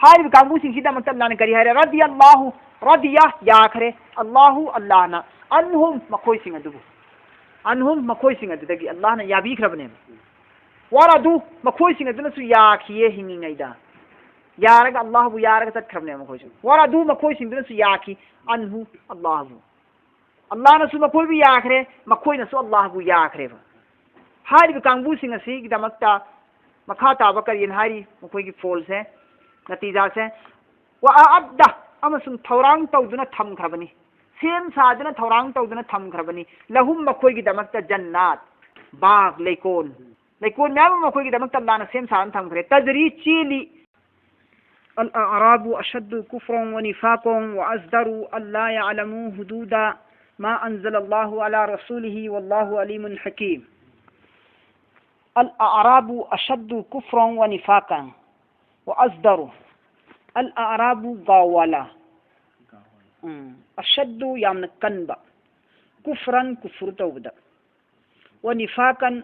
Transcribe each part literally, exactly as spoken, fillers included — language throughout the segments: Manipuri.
ꯍꯥꯏꯔꯤꯕ ꯀꯥꯡꯕꯨꯁꯤꯡꯁꯤꯗꯃꯛꯇ ꯑꯜꯂꯥꯍꯅ ꯀꯔꯤ ꯍꯥꯏꯔꯦ? ꯔꯗꯤꯌꯜꯂꯥꯍꯨ, ꯔꯗꯤꯌ, ꯌꯥꯈ꯭ꯔꯦ, ꯑꯜꯂꯥꯍꯨ, ꯑꯜꯂꯥꯍꯅ, ꯑꯟꯍꯨꯝ, ꯃꯈꯣꯏꯁꯤꯡ ꯑꯗꯨꯕꯨ, ꯑꯟꯍꯨꯝ, ꯃꯈꯣꯏꯁꯤꯡ ꯑꯗꯨꯗꯒꯤ ꯑꯜꯂꯥꯍꯅ ꯌꯥꯕꯤꯈ꯭ꯔꯕꯅꯦꯕ꯫ ꯋꯔꯗꯨ, ꯃꯈꯣꯏꯁꯤꯡ ꯑꯗꯨꯅꯁꯨ ꯌꯥꯈꯤꯌꯦ ꯍꯤꯡꯉꯤꯉꯩꯗ꯫ ꯌꯥꯔꯒ, ꯑꯜꯂꯥꯍꯕꯨ ꯌꯥꯔꯒ ꯆꯠꯈ꯭ꯔꯕꯅꯦ ꯃꯈꯣꯏꯁꯨ꯫ ꯋꯔꯗꯨ, ꯃꯈꯣꯏꯁꯤꯡꯗꯨꯅꯁꯨ ꯌꯥꯈꯤ, ꯑꯟꯍꯨ, ꯑꯜꯂꯥꯍꯕꯨ꯫ ꯑꯜꯂꯥꯍꯅꯁꯨ ꯃꯈꯣꯏꯕꯨ ꯌꯥꯈ꯭ꯔꯦ, ꯃꯈꯣꯏꯅꯁꯨ ꯑꯜꯂꯥꯍꯕꯨ ꯌꯥꯈ꯭ꯔꯦꯕ꯫ ꯍꯥꯏꯔꯤꯕ ꯀꯥꯡꯕꯨꯁꯤꯡ ꯑꯁꯤꯒꯤꯗꯃꯛꯇ ꯃꯈꯥ ꯇꯥꯕ ꯀꯔꯤꯅ ꯍꯥꯏꯔꯤ? ꯃꯈꯣꯏꯒꯤ ꯐꯣꯜꯁꯦ, ꯅꯇꯤꯖꯥꯁꯦ, ꯋ ꯑꯑꯗꯗ, ꯑꯃꯁꯨꯡ ꯊꯧꯔꯥꯡ ꯇꯧꯗꯨꯅ ꯊꯝꯈ꯭ꯔꯕꯅꯤ, ꯁꯦꯝ ꯁꯥꯗꯨꯅ ꯊꯧꯔꯥꯡ ꯇꯧꯗꯨꯅ ꯊꯝꯈ꯭ꯔꯕꯅꯤ, ꯂꯍꯨꯝ, ꯃꯈꯣꯏꯒꯤꯗꯃꯛꯇ, ꯖꯟꯅꯥꯠ, ꯕꯥꯒ, ꯂꯩꯀꯣꯜ, ꯂꯩꯀꯣꯜ ꯃꯌꯥꯝ ꯑꯃ ꯃꯈꯣꯏꯒꯤꯗꯃꯛꯇ ꯑꯜꯂꯥꯍꯅ ꯁꯦꯝ ꯁꯥꯗꯨꯅ ꯊꯝꯈ꯭ꯔꯦ꯫ ꯇꯖꯔꯤ, ꯆꯦꯜꯂꯤ꯫ الأعراب أشد كفرا ونفاقا وأزدر ألا يعلموا حدود ما أنزل الله على رسوله والله عليم حكيم. الأعراب أشد كفرا ونفاقا وأزدر. الأعراب, ꯒꯥꯎꯋꯥꯂꯥ. ꯎꯝ. أشد, ꯌꯥꯝꯅ ꯀꯟꯕ. كفرا, ꯀꯨꯐꯨꯔ ꯇꯧꯕꯗ. ونفاقا,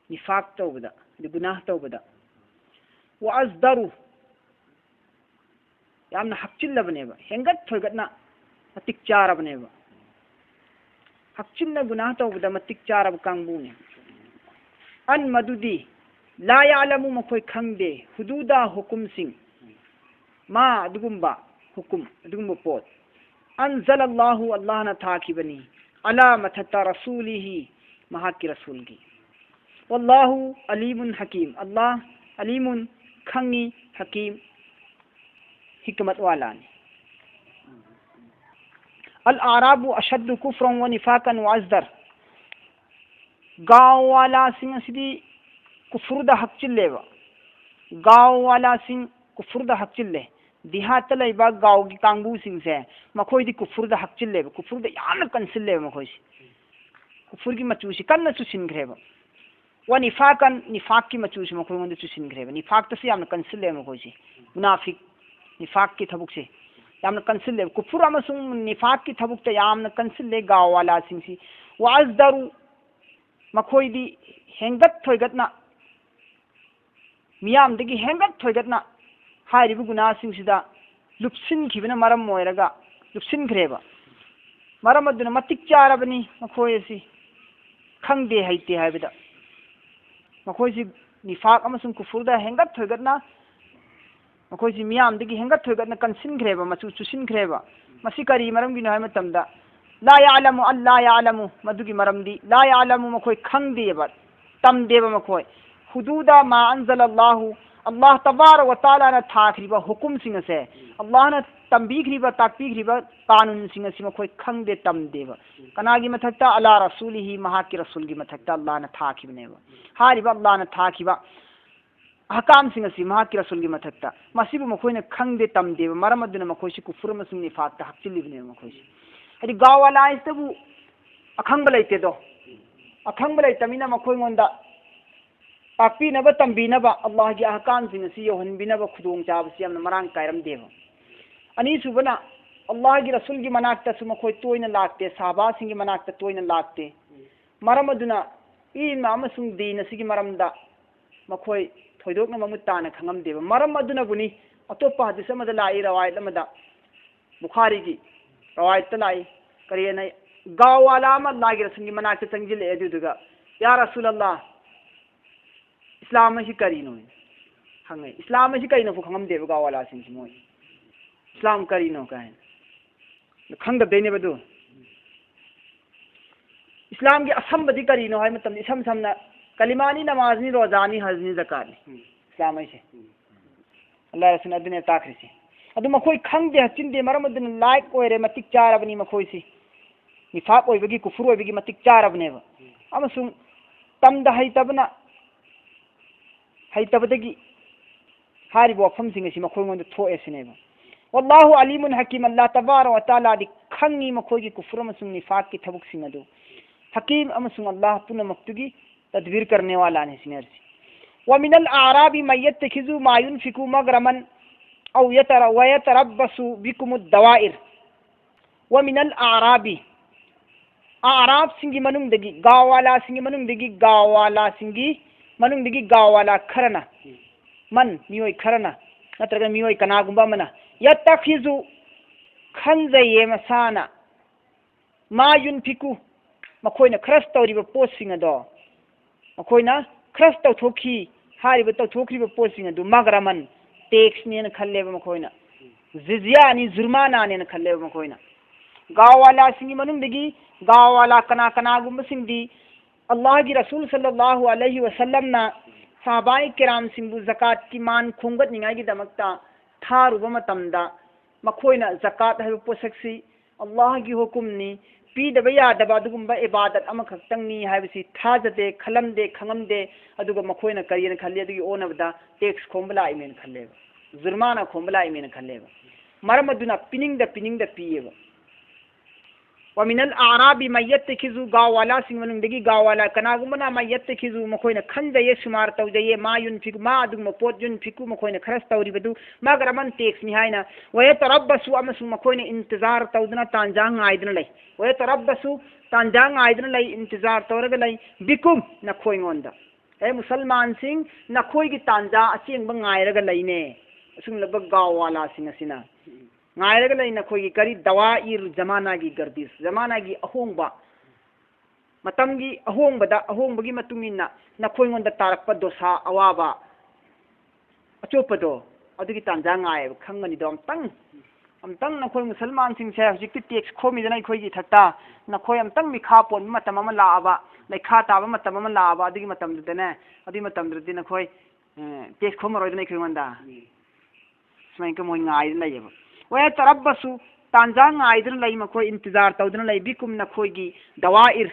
ꯅꯤꯐꯥꯛ ꯇꯧꯕꯗ, ꯍꯥꯏꯗꯤ ꯒꯨꯅꯥꯍ ꯇꯧꯕꯗ꯫ وأزدر, ꯌꯥꯝꯅ ꯍꯛꯆꯤꯜꯂꯕꯅꯦꯕ, ꯍꯦꯟꯒꯠ ꯊꯣꯏꯒꯠꯅ ꯃꯇꯤꯛ ꯆꯥꯔꯕꯅꯦꯕ꯫ ꯍꯛꯆꯤꯟꯅ ꯒꯨꯅꯥꯍ ꯇꯧꯕꯗ ꯃꯇꯤꯛ ꯆꯥꯔꯕ ꯀꯥꯡꯕꯨꯅꯦ꯫ أن, ꯃꯗꯨꯗꯤ, لا يعلم, ꯃꯈꯣꯏ ꯈꯪꯗꯦ, حدود, ꯍꯨꯀꯨꯝꯁꯤꯡ, ما, ꯑꯗꯨꯒꯨꯝꯕ ꯍꯨꯀꯨꯝ, ꯑꯗꯨꯒꯨꯝꯕ ꯄꯣꯠ, أنزل الله, ꯑꯜꯂꯥꯍꯅ ꯊꯥꯈꯤꯕꯅꯤ, على, ꯃꯊꯛꯇ, رسوله, ꯃꯍꯥꯛꯀꯤ ꯔꯁꯨꯜꯒꯤ꯫ والله عليم حكيم, ꯑꯜꯂꯥꯍ, عليم, ꯈꯪꯉꯤ, حكيم, ꯍꯤꯀꯃꯠ ꯋꯥꯂꯥꯅꯤ꯫ الأعراب أشد كفرا ونفاقا وأزدر. ꯒꯥꯎꯋꯥꯂꯥꯁꯤꯡ ꯑꯁꯤꯗꯤ ꯀꯨꯐꯨꯔꯗ ꯍꯛꯆꯤꯜꯂꯦꯕ꯫ ꯒꯥꯎꯋꯥꯂꯥꯁꯤꯡ ꯀꯨꯐꯨꯔꯗ ꯍꯛꯆꯤꯜꯂꯦ꯫ ꯗꯤꯍꯥꯠꯇ ꯂꯩꯕ ꯒꯥꯎꯒꯤ ꯀꯥꯡꯕꯨꯁꯤꯡꯁꯦ, ꯃꯈꯣꯏꯗꯤ ꯀꯨꯐꯨꯔꯗ ꯍꯛꯆꯤꯜꯂꯦꯕ, ꯀꯨꯐꯨꯔꯗ ꯌꯥꯝꯅ ꯀꯟꯁꯤꯜꯂꯦꯕ ꯃꯈꯣꯏꯁꯦ꯫ ꯀꯨꯐꯨꯔꯒꯤ ꯃꯆꯨꯁꯤ ꯀꯟꯅ ꯆꯨꯁꯤꯟꯈ꯭ꯔꯦꯕ꯫ ونفاقا, ꯅꯤꯐꯥꯛꯀꯤ ꯃꯆꯨꯁꯤ ꯃꯈꯣꯏꯉꯣꯟꯗ ꯆꯨꯁꯤꯟꯈ꯭ꯔꯦꯕ꯫ ꯅꯤꯐꯥꯛꯇꯁꯨ ꯌꯥꯝꯅ ꯀꯟꯁꯤꯜꯂꯦꯕ ꯃꯈꯣꯏꯁꯦ꯫ ꯃꯨꯅꯥꯐꯤꯛ, ꯅꯤꯐꯥꯛꯀꯤ ꯊꯕꯛꯁꯦ ꯌꯥꯝꯅ ꯀꯟꯁꯤꯜꯂꯦꯕ꯫ ꯀꯨꯐꯨꯔ ꯑꯃꯁꯨꯡ ꯅꯤꯐꯥꯛꯀꯤ ꯊꯕꯛꯇ ꯌꯥꯝꯅ ꯀꯟꯁꯤꯜꯂꯦ ꯒꯥꯎꯋꯥꯂꯥꯁꯤꯡꯁꯤ꯫ وأزدر, ꯃꯈꯣꯏꯗꯤ ꯍꯦꯟꯒꯠ ꯊꯣꯏꯒꯠꯅ ꯃꯤꯌꯥꯝꯗꯒꯤ ꯍꯦꯟꯒꯠ ꯊꯣꯏꯒꯠꯅ ꯍꯥꯏꯔꯤꯕ ꯒꯨꯅꯥꯁꯤꯡꯁꯤꯗ ꯂꯨꯞꯁꯤꯟꯈꯤꯕꯅ ꯃꯔꯝ ꯑꯣꯏꯔꯒ ꯂꯨꯞꯁꯤꯟꯈ꯭ꯔꯦꯕ꯫ ꯃꯔꯝ ꯑꯗꯨꯅ ꯃꯇꯤꯛ ꯆꯥꯔꯕꯅꯤ ꯃꯈꯣꯏ ꯑꯁꯤ꯫ ꯈꯪꯗꯦ ꯍꯩꯇꯦ ꯍꯥꯏꯕꯗ ꯃꯈꯣꯏꯁꯤ ꯅꯤꯐꯥꯛ ꯑꯃꯁꯨꯡ ꯀꯨꯐꯨꯔꯗ ꯍꯦꯟꯒꯠ ꯊꯣꯏꯒꯠꯅ ꯃꯈꯣꯏꯁꯤ ꯃꯤꯌꯥꯝꯗꯒꯤ ꯍꯦꯟꯒꯠ ꯊꯣꯏꯒꯠꯅ ꯀꯟꯁꯤꯟꯈ꯭ꯔꯦꯕ, ꯃꯆꯨ ꯆꯨꯁꯤꯟꯈ꯭ꯔꯦꯕ꯫ ꯃꯁꯤ ꯀꯔꯤ ꯃꯔꯝꯒꯤꯅꯣ ꯍꯥꯏꯕ ꯃꯇꯝꯗ, ꯂꯥ ꯌꯥꯂꯃꯨ ꯑꯜ ꯂꯥ ꯌꯥꯂꯃꯨ, ꯃꯗꯨꯒꯤ ꯃꯔꯝꯗꯤ ꯂꯥ ꯌꯥꯂꯃꯨ, ꯃꯈꯣꯏ ꯈꯪꯗꯦꯕ, ꯇꯝꯗꯦꯕ ꯃꯈꯣꯏ꯫ ꯍꯨꯗꯨꯗ ꯃꯥ ꯑꯟꯖꯂ ꯑꯜꯂꯥꯍꯨ, ꯑꯜꯂꯥꯍ ꯇꯕꯥꯔ ꯋ ꯇꯥꯂꯥꯅ ꯊꯥꯈ꯭ꯔꯤꯕ ꯍꯨꯀꯨꯝꯁꯤꯡ ꯑꯁꯦ, ꯑꯜꯂꯥꯍꯅ ꯇꯝꯕꯤꯈ꯭ꯔꯤꯕ, ꯇꯥꯛꯄꯤꯈ꯭ꯔꯤꯕ ꯀꯥꯅꯨꯟꯁꯤꯡ ꯑꯁꯤ ꯃꯈꯣꯏ ꯈꯪꯗꯦ, ꯇꯝꯗꯦꯕ꯫ ꯀꯅꯥꯒꯤ ꯃꯊꯛꯇ? ꯑꯂꯥ ꯔꯁꯨꯂꯤꯍꯤ, ꯃꯍꯥꯛꯀꯤ ꯔꯁꯨꯜꯒꯤ ꯃꯊꯛꯇ ꯑꯜꯂꯥꯍꯅ ꯊꯥꯈꯤꯕꯅꯦꯕ꯫ ꯍꯥꯏꯔꯤꯕ ꯑꯜꯂꯥꯍꯅ ꯊꯥꯈꯤꯕ ꯑꯍꯀꯥꯝꯁꯤꯡ ꯑꯁꯤ ꯃꯍꯥꯛꯀꯤ ꯔꯁꯨꯜꯒꯤ ꯃꯊꯛꯇ, ꯃꯁꯤꯕꯨ ꯃꯈꯣꯏꯅ ꯈꯪꯗꯦ, ꯇꯝꯗꯦꯕ꯫ ꯃꯔꯝ ꯑꯗꯨꯅ ꯃꯈꯣꯏꯁꯤ ꯀꯨꯐꯨꯔ ꯑꯃꯁꯨꯡ ꯅꯤꯐꯥꯛꯇ ꯍꯥꯞꯆꯤꯜꯂꯤꯕꯅꯦꯕ ꯃꯈꯣꯏꯁꯤ꯫ ꯍꯥꯏꯗꯤ ꯒꯥꯎꯋꯥꯂꯥ ꯍꯥꯏꯁꯤꯗꯕꯨ ꯑꯈꯪꯕ ꯂꯩꯇꯦꯗꯣ꯫ ꯑꯈꯪꯕ ꯂꯩꯇꯕꯅꯤꯅ ꯃꯈꯣꯏꯉꯣꯟꯗ ꯇꯥꯛꯄꯤꯅꯕ, ꯇꯝꯕꯤꯅꯕ, ꯑꯜꯂꯥꯍꯒꯤ ꯑꯍꯀꯥꯝꯁꯤꯡ ꯑꯁꯤ ꯌꯧꯍꯟꯕꯤꯅꯕ ꯈꯨꯗꯣꯡꯆꯥꯕꯁꯤ ꯌꯥꯝꯅ ꯃꯔꯥꯡ ꯀꯥꯏꯔꯝꯗꯦꯕ꯫ ꯑꯅꯤꯁꯨꯕꯅ, ꯑꯜꯂꯥꯍꯒꯤ ꯔꯁꯨꯜꯒꯤ ꯃꯅꯥꯛꯇꯁꯨ ꯃꯈꯣꯏ ꯇꯣꯏꯅ ꯂꯥꯛꯇꯦ, ꯁꯍꯥꯕꯥꯁꯤꯡꯒꯤ ꯃꯅꯥꯛꯇ ꯇꯣꯏꯅ ꯂꯥꯛꯇꯦ꯫ ꯃꯔꯝ ꯑꯗꯨꯅ ꯏꯜꯃ ꯑꯃꯁꯨꯡ ꯗꯤꯟ ꯑꯁꯤꯒꯤ ꯃꯔꯝꯗ ꯃꯈꯣꯏ ꯊꯣꯏꯗꯣꯛꯅ ꯃꯃꯨꯠ ꯇꯥꯅ ꯈꯪꯉꯝꯗꯦꯕ꯫ ꯃꯔꯝ ꯑꯗꯨꯅꯕꯨꯅꯤ, ꯑꯇꯣꯞꯄ ꯍꯗꯤꯁ ꯑꯃꯗ ꯂꯥꯛꯏ, ꯔꯋꯥꯌꯠ ꯑꯃꯗ, ꯕꯨꯈꯥꯔꯤꯒꯤ ꯔꯋꯥꯌꯠꯇ ꯂꯥꯛꯏ, ꯀꯔꯤ ꯍꯥꯏꯅ, ꯒꯥꯎꯋꯥꯂꯥ ꯑꯃ ꯑꯜꯂꯥꯍꯒꯤ ꯔꯁꯨꯜꯒꯤ ꯃꯅꯥꯛꯇ ꯆꯪꯁꯤꯜꯂꯛꯑꯦ, ꯑꯗꯨꯗꯨꯒ, "ꯌꯥ ꯔꯁꯨꯜ ꯑꯜꯂꯥꯍ, ꯏꯁꯂꯥꯝ ꯑꯁꯤ ꯀꯔꯤꯅꯣ?" ꯍꯪꯉꯦ꯫ ꯏꯁꯂꯥꯝ ꯑꯁꯤ ꯀꯔꯤꯅꯣ ꯐꯥꯎ ꯈꯪꯉꯝꯗꯦꯕ ꯒꯥꯎꯋꯥꯂꯥꯁꯤꯡꯁꯤ ꯃꯣꯏ꯫ "ꯏꯁꯂꯥꯝ ꯀꯔꯤꯅꯣ?" ꯀꯥꯏꯅ ꯈꯪꯗꯕꯗꯩꯅꯦꯕ ꯑꯗꯨ꯫ ꯏꯁꯂꯥꯝꯒꯤ ꯑꯁꯝꯕꯗꯤ ꯀꯔꯤꯅꯣ ꯍꯥꯏꯕ ꯃꯇꯝꯗ, ꯏꯁꯝ ꯁꯝꯅ, ꯀꯂꯤꯃꯥꯅꯤ, ꯅꯃꯥꯖꯅꯤ, ꯔꯣꯖꯥꯅꯤ, ꯍꯖꯅꯤ, ꯖꯀꯥꯠꯅꯤ꯫ ꯎꯝ꯫ ꯏꯁꯂꯥꯝ ꯍꯥꯏꯁꯦ꯫ ꯎꯝ꯫ ꯑꯜꯂꯥꯍ ꯔꯁꯨꯜꯅ ꯑꯗꯨꯅꯦ ꯇꯥꯛꯈ꯭ꯔꯤꯁꯦ꯫ ꯑꯗꯨ ꯃꯈꯣꯏ ꯈꯪꯗꯦ, ꯍꯥꯞꯆꯤꯟꯗꯦ, ꯃꯔꯝ ꯑꯗꯨꯅ ꯂꯥꯏꯛ ꯑꯣꯏꯔꯦ, ꯃꯇꯤꯛ ꯆꯥꯔꯕꯅꯤ ꯃꯈꯣꯏꯁꯤ꯫ ꯅꯤꯐꯥꯛ ꯑꯣꯏꯕꯒꯤ, ꯀꯨꯐꯨꯔ ꯑꯣꯏꯕꯒꯤ ꯃꯇꯤꯛ ꯆꯥꯔꯕꯅꯦꯕ꯫ ꯎꯝ꯫ ꯑꯃꯁꯨꯡ ꯇꯝꯗ ꯍꯩꯇꯕꯅ, ꯍꯩꯇꯕꯗꯒꯤ ꯍꯥꯏꯔꯤꯕ ꯋꯥꯐꯝꯁꯤꯡ ꯑꯁꯤ ꯃꯈꯣꯏꯉꯣꯟꯗ ꯊꯣꯛꯑꯦ ꯁꯤꯅꯦꯕ꯫ ꯋꯥꯜꯂꯥꯍꯨ ꯑꯂꯤꯃꯨꯟ ꯍꯀꯤꯝ, ꯑꯜꯂꯥꯍ ꯇꯕꯥꯔꯛ ꯋ ꯇꯥꯂꯥꯗꯤ ꯈꯪꯉꯤ ꯃꯈꯣꯏꯒꯤ ꯀꯨꯐꯨꯔ ꯑꯃꯁꯨꯡ ꯅꯤꯐꯥꯛꯀꯤ ꯊꯕꯛꯁꯤꯡ ꯑꯗꯨ꯫ ꯍꯀꯤꯝ ꯑꯃꯁꯨꯡ ꯑꯜꯂꯥꯍ ꯄꯨꯝꯅꯃꯛꯇꯨꯒꯤ ꯇꯗꯕꯤꯔ ꯀꯔꯅꯦ ꯋꯥꯂꯥꯅꯤ ꯁꯤꯅꯦ ꯍꯥꯏꯔꯤꯁꯤ꯫ "ꯋ ꯃꯤꯅꯜ ꯑꯥꯔꯥꯕꯤ ꯃꯟ ꯌꯠꯇꯈꯤꯖꯨ ꯃꯥ ꯌꯨꯟꯐꯤꯀꯨ ꯃꯒꯔꯃꯟ ꯑꯧ ꯌꯇꯔ-, ꯋ ꯌꯇꯔꯕꯁꯨ ꯕꯤꯀꯨꯃꯨ ꯗꯋꯥꯏꯔ꯫ ꯋ ꯃꯤꯅꯜ ꯑꯥꯔꯥꯕꯤ", ꯑꯥꯔꯥꯕꯁꯤꯡꯒꯤ ꯃꯅꯨꯡꯗꯒꯤ, ꯒꯥꯎꯋꯥꯂꯥꯁꯤꯡꯒꯤ ꯃꯅꯨꯡꯗꯒꯤ, ꯒꯥꯎꯋꯥꯂꯥꯁꯤꯡꯒꯤ ꯃꯅꯨꯡꯗꯒꯤ ꯒꯥꯎꯋꯥꯂꯥ ꯈꯔꯅ, ꯃꯟ, ꯃꯤꯑꯣꯏ ꯈꯔꯅ, ꯅꯠꯇ꯭ꯔꯒ ꯃꯤꯑꯣꯏ ꯀꯅꯥꯒꯨꯝꯕ ꯑꯃꯅ, ꯌꯠꯇꯈꯤꯖꯨ, ꯈꯟꯖꯩꯌꯦ ꯃꯁꯥꯅ, ꯃꯥ ꯌꯨꯟꯐꯤꯀꯨ, ꯃꯈꯣꯏꯅ ꯈꯔꯁ ꯇꯧꯔꯤꯕ ꯄꯣꯠꯁꯤꯡ ꯑꯗꯣ, ꯃꯈꯣꯏꯅ ꯈꯔꯁ ꯇꯧꯊꯣꯛꯈꯤ ꯍꯥꯏꯔꯤꯕ, ꯇꯧꯊꯣꯛꯈ꯭ꯔꯤꯕ ꯄꯣꯠꯁꯤꯡ ꯑꯗꯨ ꯃꯒ꯭ꯔꯃꯟ, ꯇꯦꯛꯁꯅꯦꯅ ꯈꯜꯂꯦꯕ ꯃꯈꯣꯏꯅ, ꯖꯤꯖꯤꯌꯥꯅꯤ, ꯖꯨꯔꯃꯥꯅꯥꯅꯦꯅ ꯈꯜꯂꯦꯕ ꯃꯈꯣꯏꯅ꯫ ꯒꯥꯎꯋꯥꯂꯥꯁꯤꯡꯒꯤ ꯃꯅꯨꯡꯗꯒꯤ ꯒꯥꯎꯋꯥꯂꯥ ꯀꯅꯥ ꯀꯅꯥꯒꯨꯝꯕꯁꯤꯡꯗꯤ ꯑꯜꯂꯥꯍꯒꯤ ꯔꯁꯨꯜ ꯁꯜꯂꯜꯂꯥꯍꯨ ꯑꯂꯩꯍꯤ ꯋꯁꯜꯂꯝꯅ ꯁꯍꯥꯕꯥꯏ ꯀꯤꯔꯥꯝꯁꯤꯡꯕꯨ ꯖꯀꯥꯠꯀꯤ ꯃꯥꯟ ꯈꯣꯝꯒꯠꯅꯤꯡꯉꯥꯏꯒꯤꯗꯃꯛꯇ ꯊꯥꯔꯨꯕ ꯃꯇꯝꯗ, ꯃꯈꯣꯏꯅ ꯖꯀꯥꯠ ꯍꯥꯏꯕ ꯄꯣꯠꯁꯛꯁꯤ ꯑꯜꯂꯥꯍꯒꯤ ꯍꯨꯀꯨꯝꯅꯤ, ꯄꯤꯗꯕ ꯌꯥꯗꯕ ꯑꯗꯨꯒꯨꯝꯕ ꯏꯕꯥꯗꯠ ꯑꯃꯈꯛꯇꯪꯅꯤ ꯍꯥꯏꯕꯁꯤ ꯊꯥꯖꯗꯦ, ꯈꯜꯂꯝꯗꯦ, ꯈꯪꯉꯝꯗꯦ꯫ ꯑꯗꯨꯒ ꯃꯈꯣꯏꯅ ꯀꯔꯤꯅ ꯈꯜꯂꯤ? ꯑꯗꯨꯒꯤ ꯑꯣꯟꯅꯕꯗ ꯇꯦꯛꯁ ꯈꯣꯝꯕ ꯂꯥꯛꯏꯃꯦꯅ ꯈꯜꯂꯦꯕ, ꯖꯨꯔꯃꯥꯅꯥ ꯈꯣꯝꯕ ꯂꯥꯛꯏꯃꯦꯅ ꯈꯜꯂꯦꯕ꯫ ꯃꯔꯝ ꯑꯗꯨꯅ ꯄꯤꯅꯤꯡꯗ ꯄꯤꯅꯤꯡꯗ ꯄꯤꯌꯦꯕ꯫ ꯋꯥꯃꯤꯅꯜ ꯑꯥꯔꯥꯕꯤ ꯃꯌꯠꯇ ꯈꯤꯖꯨ, ꯒꯥꯎꯋꯥꯂꯥꯁꯤꯡ ꯃꯅꯨꯡꯗꯒꯤ ꯒꯥꯎꯋꯥꯂꯥ ꯀꯅꯥꯒꯨꯝꯕꯅ ꯃꯌꯠꯇ ꯈꯤꯖꯨ, ꯃꯈꯣꯏꯅ ꯈꯟꯖꯩꯌꯦ, ꯁꯨꯃꯥꯔ ꯇꯧꯖꯩꯌꯦ, ꯃꯥ ꯌꯨꯟꯐꯤꯛ, ꯃꯥ ꯑꯗꯨꯒꯨꯝꯕ ꯄꯣꯠ ꯌꯨꯟꯐꯤꯛꯀꯨ, ꯃꯈꯣꯏꯅ ꯈꯔꯁ ꯇꯧꯔꯤꯕꯗꯨ ꯃꯒ꯭ꯔꯃꯟ ꯇꯦꯛꯁꯅꯤ ꯍꯥꯏꯅ, ꯋꯌꯇꯔꯕꯁꯨ, ꯑꯃꯁꯨꯡ ꯃꯈꯣꯏꯅ ꯏꯟꯇꯤꯖꯥꯔ ꯇꯧꯗꯨꯅ, ꯇꯥꯟꯖꯥ ꯉꯥꯏꯗꯨꯅ ꯂꯩ꯫ ꯋꯌꯇꯔꯕꯁꯨ, ꯇꯥꯟꯖꯥ ꯉꯥꯏꯗꯨꯅ ꯂꯩ, ꯏꯟꯇꯤꯖꯥꯔ ꯇꯧꯔꯒ ꯂꯩ, ꯕꯤꯀꯨꯝ, ꯅꯈꯣꯏꯉꯣꯟꯗ꯫ ꯑꯦ ꯃꯨꯁꯜꯃꯥꯟꯁꯤꯡ, ꯅꯈꯣꯏꯒꯤ ꯇꯥꯟꯖꯥ ꯑꯆꯦꯡꯕ ꯉꯥꯏꯔꯒ ꯂꯩꯅꯦ꯫ ꯑꯁꯨꯝꯂꯕ ꯒꯥꯎꯋꯥꯂꯥꯁꯤꯡ ꯑꯁꯤꯅ ꯉꯥꯏꯔꯒ ꯂꯩ, ꯅꯈꯣꯏꯒꯤ ꯀꯔꯤ? ꯗꯋꯥꯏꯔ ꯖꯃꯥꯅꯥꯒꯤ ꯒꯔꯗꯤꯁ, ꯖꯃꯥꯅꯥꯒꯤ ꯑꯍꯣꯡꯕ, ꯃꯇꯝꯒꯤ ꯑꯍꯣꯡꯕꯗ, ꯑꯍꯣꯡꯕꯒꯤ ꯃꯇꯨꯡ ꯏꯟꯅ ꯅꯈꯣꯏꯉꯣꯟꯗ ꯇꯥꯔꯛꯄ ꯗꯣꯁꯥ, ꯑꯋꯥꯕ, ꯑꯆꯣꯞꯄꯗꯣ, ꯑꯗꯨꯒꯤ ꯇꯥꯟꯖꯥ ꯉꯥꯏꯌꯦꯕ, ꯈꯪꯒꯅꯤꯗꯣ ꯑꯝꯇꯪ꯫ ꯑꯝꯇꯪ ꯅꯈꯣꯏ ꯃꯨꯁꯜꯃꯥꯟꯁꯤꯡꯁꯦ ꯍꯧꯖꯤꯛꯇꯤ ꯇꯦꯛꯁ ꯈꯣꯝꯃꯤꯗꯅ ꯑꯩꯈꯣꯏꯒꯤ ꯏꯊꯛꯇ, ꯅꯈꯣꯏ ꯑꯝꯇꯪ ꯃꯤꯈꯥ ꯄꯣꯟꯕ ꯃꯇꯝ ꯑꯃ ꯂꯥꯛꯑꯕ, ꯂꯩꯈꯥ ꯇꯥꯕ ꯃꯇꯝ ꯑꯃ ꯂꯥꯛꯑꯕ, ꯑꯗꯨꯒꯤ ꯃꯇꯝꯗꯨꯗꯅꯦ, ꯑꯗꯨꯒꯤ ꯃꯇꯝꯗꯨꯗꯗꯤ ꯅꯈꯣꯏ, ꯑꯦ, ꯇꯦꯛꯁ ꯈꯣꯝꯃꯔꯣꯏꯗꯅ ꯑꯩꯈꯣꯏꯉꯣꯟꯗ꯫ ꯎꯝ꯫ ꯁꯨꯃꯥꯏꯅ ꯃꯣꯏ ꯉꯥꯏꯗꯅ ꯂꯩꯌꯦꯕ꯫ ꯋꯌꯇꯔꯕꯁꯨ, ꯇꯥꯟꯖꯥ ꯉꯥꯏꯗꯨꯅ ꯂꯩ ꯃꯈꯣꯏ, ꯏꯟꯇꯤꯖꯥꯔ ꯇꯧꯗꯨꯅ ꯂꯩ, ꯕꯤꯀꯨꯝ, ꯅꯈꯣꯏꯒꯤ ꯗꯋꯥꯏꯔ,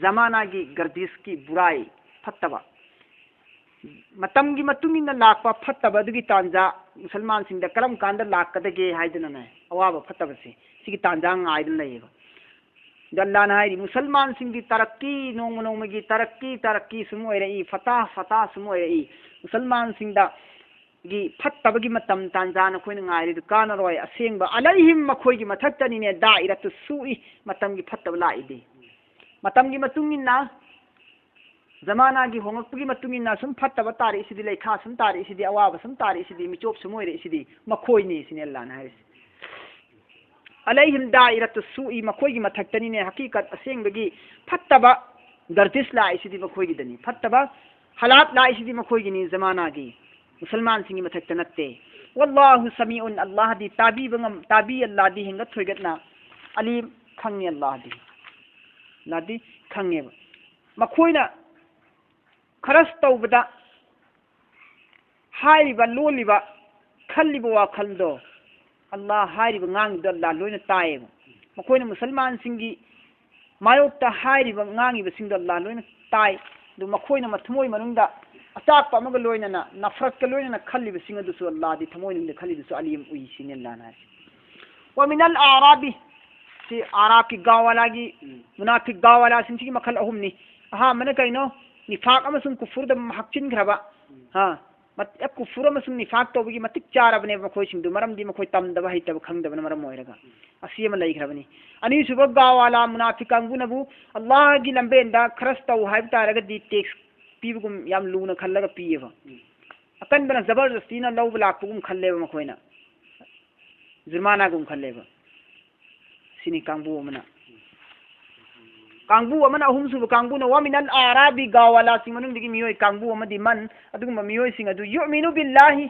ꯖꯃꯥꯅꯥꯒꯤ ꯒꯔꯗꯤꯁꯀꯤ ꯕꯨꯔꯥꯏ, ꯐꯠꯇꯕ꯫ ꯃꯇꯝꯒꯤ ꯃꯇꯨꯡ ꯏꯟꯅ ꯂꯥꯛꯄ ꯐꯠꯇꯕ ꯑꯗꯨꯒꯤ ꯇꯥꯟꯖꯥ ꯃꯨꯁꯜꯃꯥꯟꯁꯤꯡꯗ ꯀꯔꯝ ꯀꯥꯟꯗ ꯂꯥꯛꯀꯗꯒꯦ ꯍꯥꯏꯗꯨꯅꯅꯦ, ꯑꯋꯥꯕ ꯐꯠꯇꯕꯁꯦ, ꯁꯤꯒꯤ ꯇꯥꯟꯖꯥ ꯉꯥꯏꯗꯨꯅ ꯂꯩꯌꯦꯕ꯫ ꯑꯗꯣ ꯑꯜꯂꯥꯅ ꯍꯥꯏꯔꯤ, ꯃꯨꯁꯜꯃꯥꯟꯁꯤꯡꯒꯤ ꯇꯔꯛꯀꯤ, ꯅꯣꯡꯃ ꯅꯣꯡꯃꯒꯤ ꯇꯔꯛꯀꯤ, ꯇꯔꯛꯀꯤ ꯁꯨꯝ ꯑꯣꯏꯔꯛꯏ, ꯐꯇꯥ, ꯐꯇꯥ ꯁꯨꯝ ꯑꯣꯏꯔꯛꯏ꯫ ꯃꯨꯁꯜꯃꯥꯟꯁꯤꯡꯗ ꯒꯤ ꯐꯠꯇꯕꯒꯤ ꯃꯇꯝ ꯇꯥꯟꯖꯥ ꯅꯈꯣꯏꯅ ꯉꯥꯏꯔꯤꯗꯨ ꯀꯥꯟꯅꯔꯣꯏ꯫ ꯑꯁꯦꯡꯕ, ꯑꯂꯩꯍꯤꯝ, ꯃꯈꯣꯏꯒꯤ ꯃꯊꯛꯇꯅꯤꯅꯦ, ꯗꯥꯏꯔꯠꯇꯨ ꯁꯨꯏ, ꯃꯇꯝꯒꯤ ꯐꯠꯇꯕ ꯂꯥꯛꯏꯗꯤ꯫ ꯃꯇꯝꯒꯤ ꯃꯇꯨꯡ ꯏꯟꯅ ꯖꯃꯥꯅꯥꯒꯤ ꯍꯣꯡꯂꯛꯄꯒꯤ ꯃꯇꯨꯡ ꯏꯟꯅ ꯁꯨꯝ ꯐꯠꯇꯕ ꯇꯥꯔꯛꯏꯁꯤꯗꯤ, ꯂꯩꯈꯥ ꯁꯨꯝ ꯇꯥꯔꯛꯏꯁꯤꯗꯤ, ꯑꯋꯥꯕ ꯁꯨꯝ ꯇꯥꯔꯛꯏꯁꯤꯗꯤ, ꯃꯤꯆꯣꯞ ꯁꯨꯝ ꯑꯣꯏꯔꯛꯏꯁꯤꯗꯤ ꯃꯈꯣꯏꯅꯤ ꯁꯤꯅꯤ ꯑꯜꯂꯥꯍꯅ ꯍꯥꯏꯔꯤꯁꯤ꯫ "ꯑꯂꯩꯍꯤꯝ ꯗꯥꯏꯔꯥꯇꯨ ꯁꯨꯏ", ꯃꯈꯣꯏꯒꯤ ꯃꯊꯛꯇꯅꯤꯅꯦ ꯍꯀꯤꯀꯠ ꯑꯁꯦꯡꯕꯒꯤ ꯐꯠꯇꯕ ꯒꯔꯗꯤꯁ ꯂꯥꯛꯏꯁꯤꯗꯤ ꯃꯈꯣꯏꯒꯤꯗꯅꯤ, ꯐꯠꯇꯕ ꯍꯥꯂꯥꯠ ꯂꯥꯛꯏꯁꯤꯗꯤ ꯃꯈꯣꯏꯒꯤꯅꯤ, ꯖꯃꯥꯅꯥꯒꯤ ꯃꯨꯁꯜꯃꯥꯟꯁꯤꯡꯒꯤ ꯃꯊꯛꯇ ꯅꯠꯇꯦ꯫ "ꯋꯜꯂꯥꯍꯨ ꯁꯃꯤꯎꯟ", ꯑꯜꯂꯥꯍꯗꯤ ꯇꯥꯕꯤꯕ ꯉꯝ-, ꯇꯥꯕꯤ, ꯑꯜꯂꯥꯍꯗꯤ ꯍꯦꯟꯒꯠ ꯊꯣꯏꯒꯠꯅ ꯑꯂꯤꯝ, ꯈꯪꯉꯤ ꯑꯜꯂꯥꯍꯗꯤ꯫ ꯑꯜꯂꯥꯍꯗꯤ ꯈꯪꯉꯦꯕ꯫ ꯃꯈꯣꯏꯅ ꯈꯔꯁ ꯇꯧꯕꯗ ꯍꯥꯏꯔꯤꯕ, ꯂꯣꯜꯂꯤꯕ, ꯈꯜꯂꯤꯕ ꯋꯥꯈꯜꯗꯣ, ꯑꯜꯂꯥꯍ ꯍꯥꯏꯔꯤꯕ ꯉꯥꯡꯉꯤꯗꯣ ꯑꯜꯂꯥꯍ ꯂꯣꯏꯅ ꯇꯥꯏꯌꯦꯕ꯫ ꯃꯈꯣꯏꯅ ꯃꯨꯁꯜꯃꯥꯟꯁꯤꯡꯒꯤ ꯃꯥꯌꯣꯛꯇ ꯍꯥꯏꯔꯤꯕ ꯉꯥꯡꯉꯤꯕꯁꯤꯡꯗꯣ ꯑꯜꯂꯥꯍ ꯂꯣꯏꯅ ꯇꯥꯏ꯫ ꯑꯗꯨ ꯃꯈꯣꯏꯅ ꯃꯊꯃꯣꯏ ꯃꯅꯨꯡꯗ ꯑꯆꯥꯛꯄ ꯑꯃꯒ ꯂꯣꯏꯅꯅ, ꯅꯐꯔꯠꯀ ꯂꯣꯏꯅꯅ ꯈꯜꯂꯤꯕꯁꯤꯡ ꯑꯗꯨꯁꯨ, ꯑꯜꯂꯥꯍꯗꯤ ꯊꯃꯣꯏ ꯃꯅꯨꯡꯗ ꯈꯜꯂꯤꯗꯨꯁꯨ ꯑꯂꯤꯝ ꯎꯏ ꯁꯤꯅꯤ ꯑꯜꯂꯥꯍꯅ ꯍꯥꯏꯁꯦ꯫ "ꯋꯥ ꯃꯤꯅꯜ ꯑꯥꯔꯥꯕꯤ", ꯁꯤ ꯑꯥꯔꯥꯕꯀꯤ ꯒꯥꯎꯋꯥꯂꯥꯒꯤ, ꯎꯝ, ꯃꯨꯅꯥꯐꯤꯛ ꯒꯥꯎꯋꯥꯂꯥꯁꯤꯡꯁꯤꯒꯤ ꯃꯈꯜ ꯑꯍꯨꯝꯅꯤ꯫ ꯑꯍꯥꯟꯕꯅ ꯀꯩꯅꯣ? ꯅꯤꯐꯥꯛ ꯑꯃꯁꯨꯡ ꯀꯨꯐꯨꯔꯗ ꯍꯥꯞꯆꯤꯟꯈ꯭ꯔꯕ꯫ ꯎꯝ꯫ ꯍꯥ? ꯃꯠ-, ꯑꯦ, ꯀꯨꯐꯨꯔ ꯑꯃꯁꯨꯡ ꯅꯤꯐꯥꯛ ꯇꯧꯕꯒꯤ ꯃꯇꯤꯛ ꯆꯥꯔꯕꯅꯦꯕ ꯃꯈꯣꯏꯁꯤꯡꯗꯨ, ꯃꯔꯝꯗꯤ ꯃꯈꯣꯏ ꯇꯝꯗꯕ, ꯍꯩꯇꯕ, ꯈꯪꯗꯕꯅ ꯃꯔꯝ ꯑꯣꯏꯔꯒ꯫ ꯎꯝ꯫ ꯑꯁꯤ ꯑꯃ ꯂꯩꯈ꯭ꯔꯕꯅꯤ꯫ ꯑꯅꯤꯁꯨꯕ ꯒꯥꯎꯋꯥꯂꯥ ꯃꯨꯅꯥꯐꯤꯛ ꯀꯥꯡꯕꯨꯅꯕꯨ ꯑꯜꯂꯥꯍꯒꯤ ꯂꯝꯕꯦꯟꯗ ꯈꯔꯁ ꯇꯧ ꯍꯥꯏꯕ ꯇꯥꯔꯒꯗꯤ ꯇꯦꯛꯁ ꯄꯤꯕꯒꯨꯝ ꯌꯥꯝ ꯂꯨꯅ ꯈꯜꯂꯒ ꯄꯤꯌꯦꯕ꯫ ꯎꯝ꯫ ꯑꯀꯟꯕꯅ ꯖꯕꯔꯗꯁꯇꯤꯅ ꯂꯧꯕ ꯂꯥꯛꯄꯒꯨꯝ ꯈꯜꯂꯦꯕ ꯃꯈꯣꯏꯅ, ꯖꯨꯔꯃꯥꯅꯥꯒꯨꯝ ꯈꯜꯂꯦꯕ꯫ ꯁꯤꯅꯤ ꯀꯥꯡꯕꯨ ꯑꯃꯅ꯫ ꯀꯥꯡꯕꯨ ꯑꯃꯅ, ꯑꯍꯨꯝꯁꯨꯕ ꯀꯥꯡꯕꯨꯅ, "ꯋꯥ ꯃꯤꯅꯜ ꯑꯥꯔꯥꯕꯤ", ꯒꯥꯎꯋꯥꯂꯥꯁꯤꯡ ꯃꯅꯨꯡꯗꯒꯤ ꯃꯤꯑꯣꯏ ꯀꯥꯡꯕꯨ ꯑꯃꯗꯤ, "ꯃꯟ", ꯑꯗꯨꯒꯨꯝꯕ ꯃꯤꯑꯣꯏꯁꯤꯡ ꯑꯗꯨ, "ꯌꯨꯃꯤꯅꯨ ꯕꯤꯜꯂꯥꯍꯤ",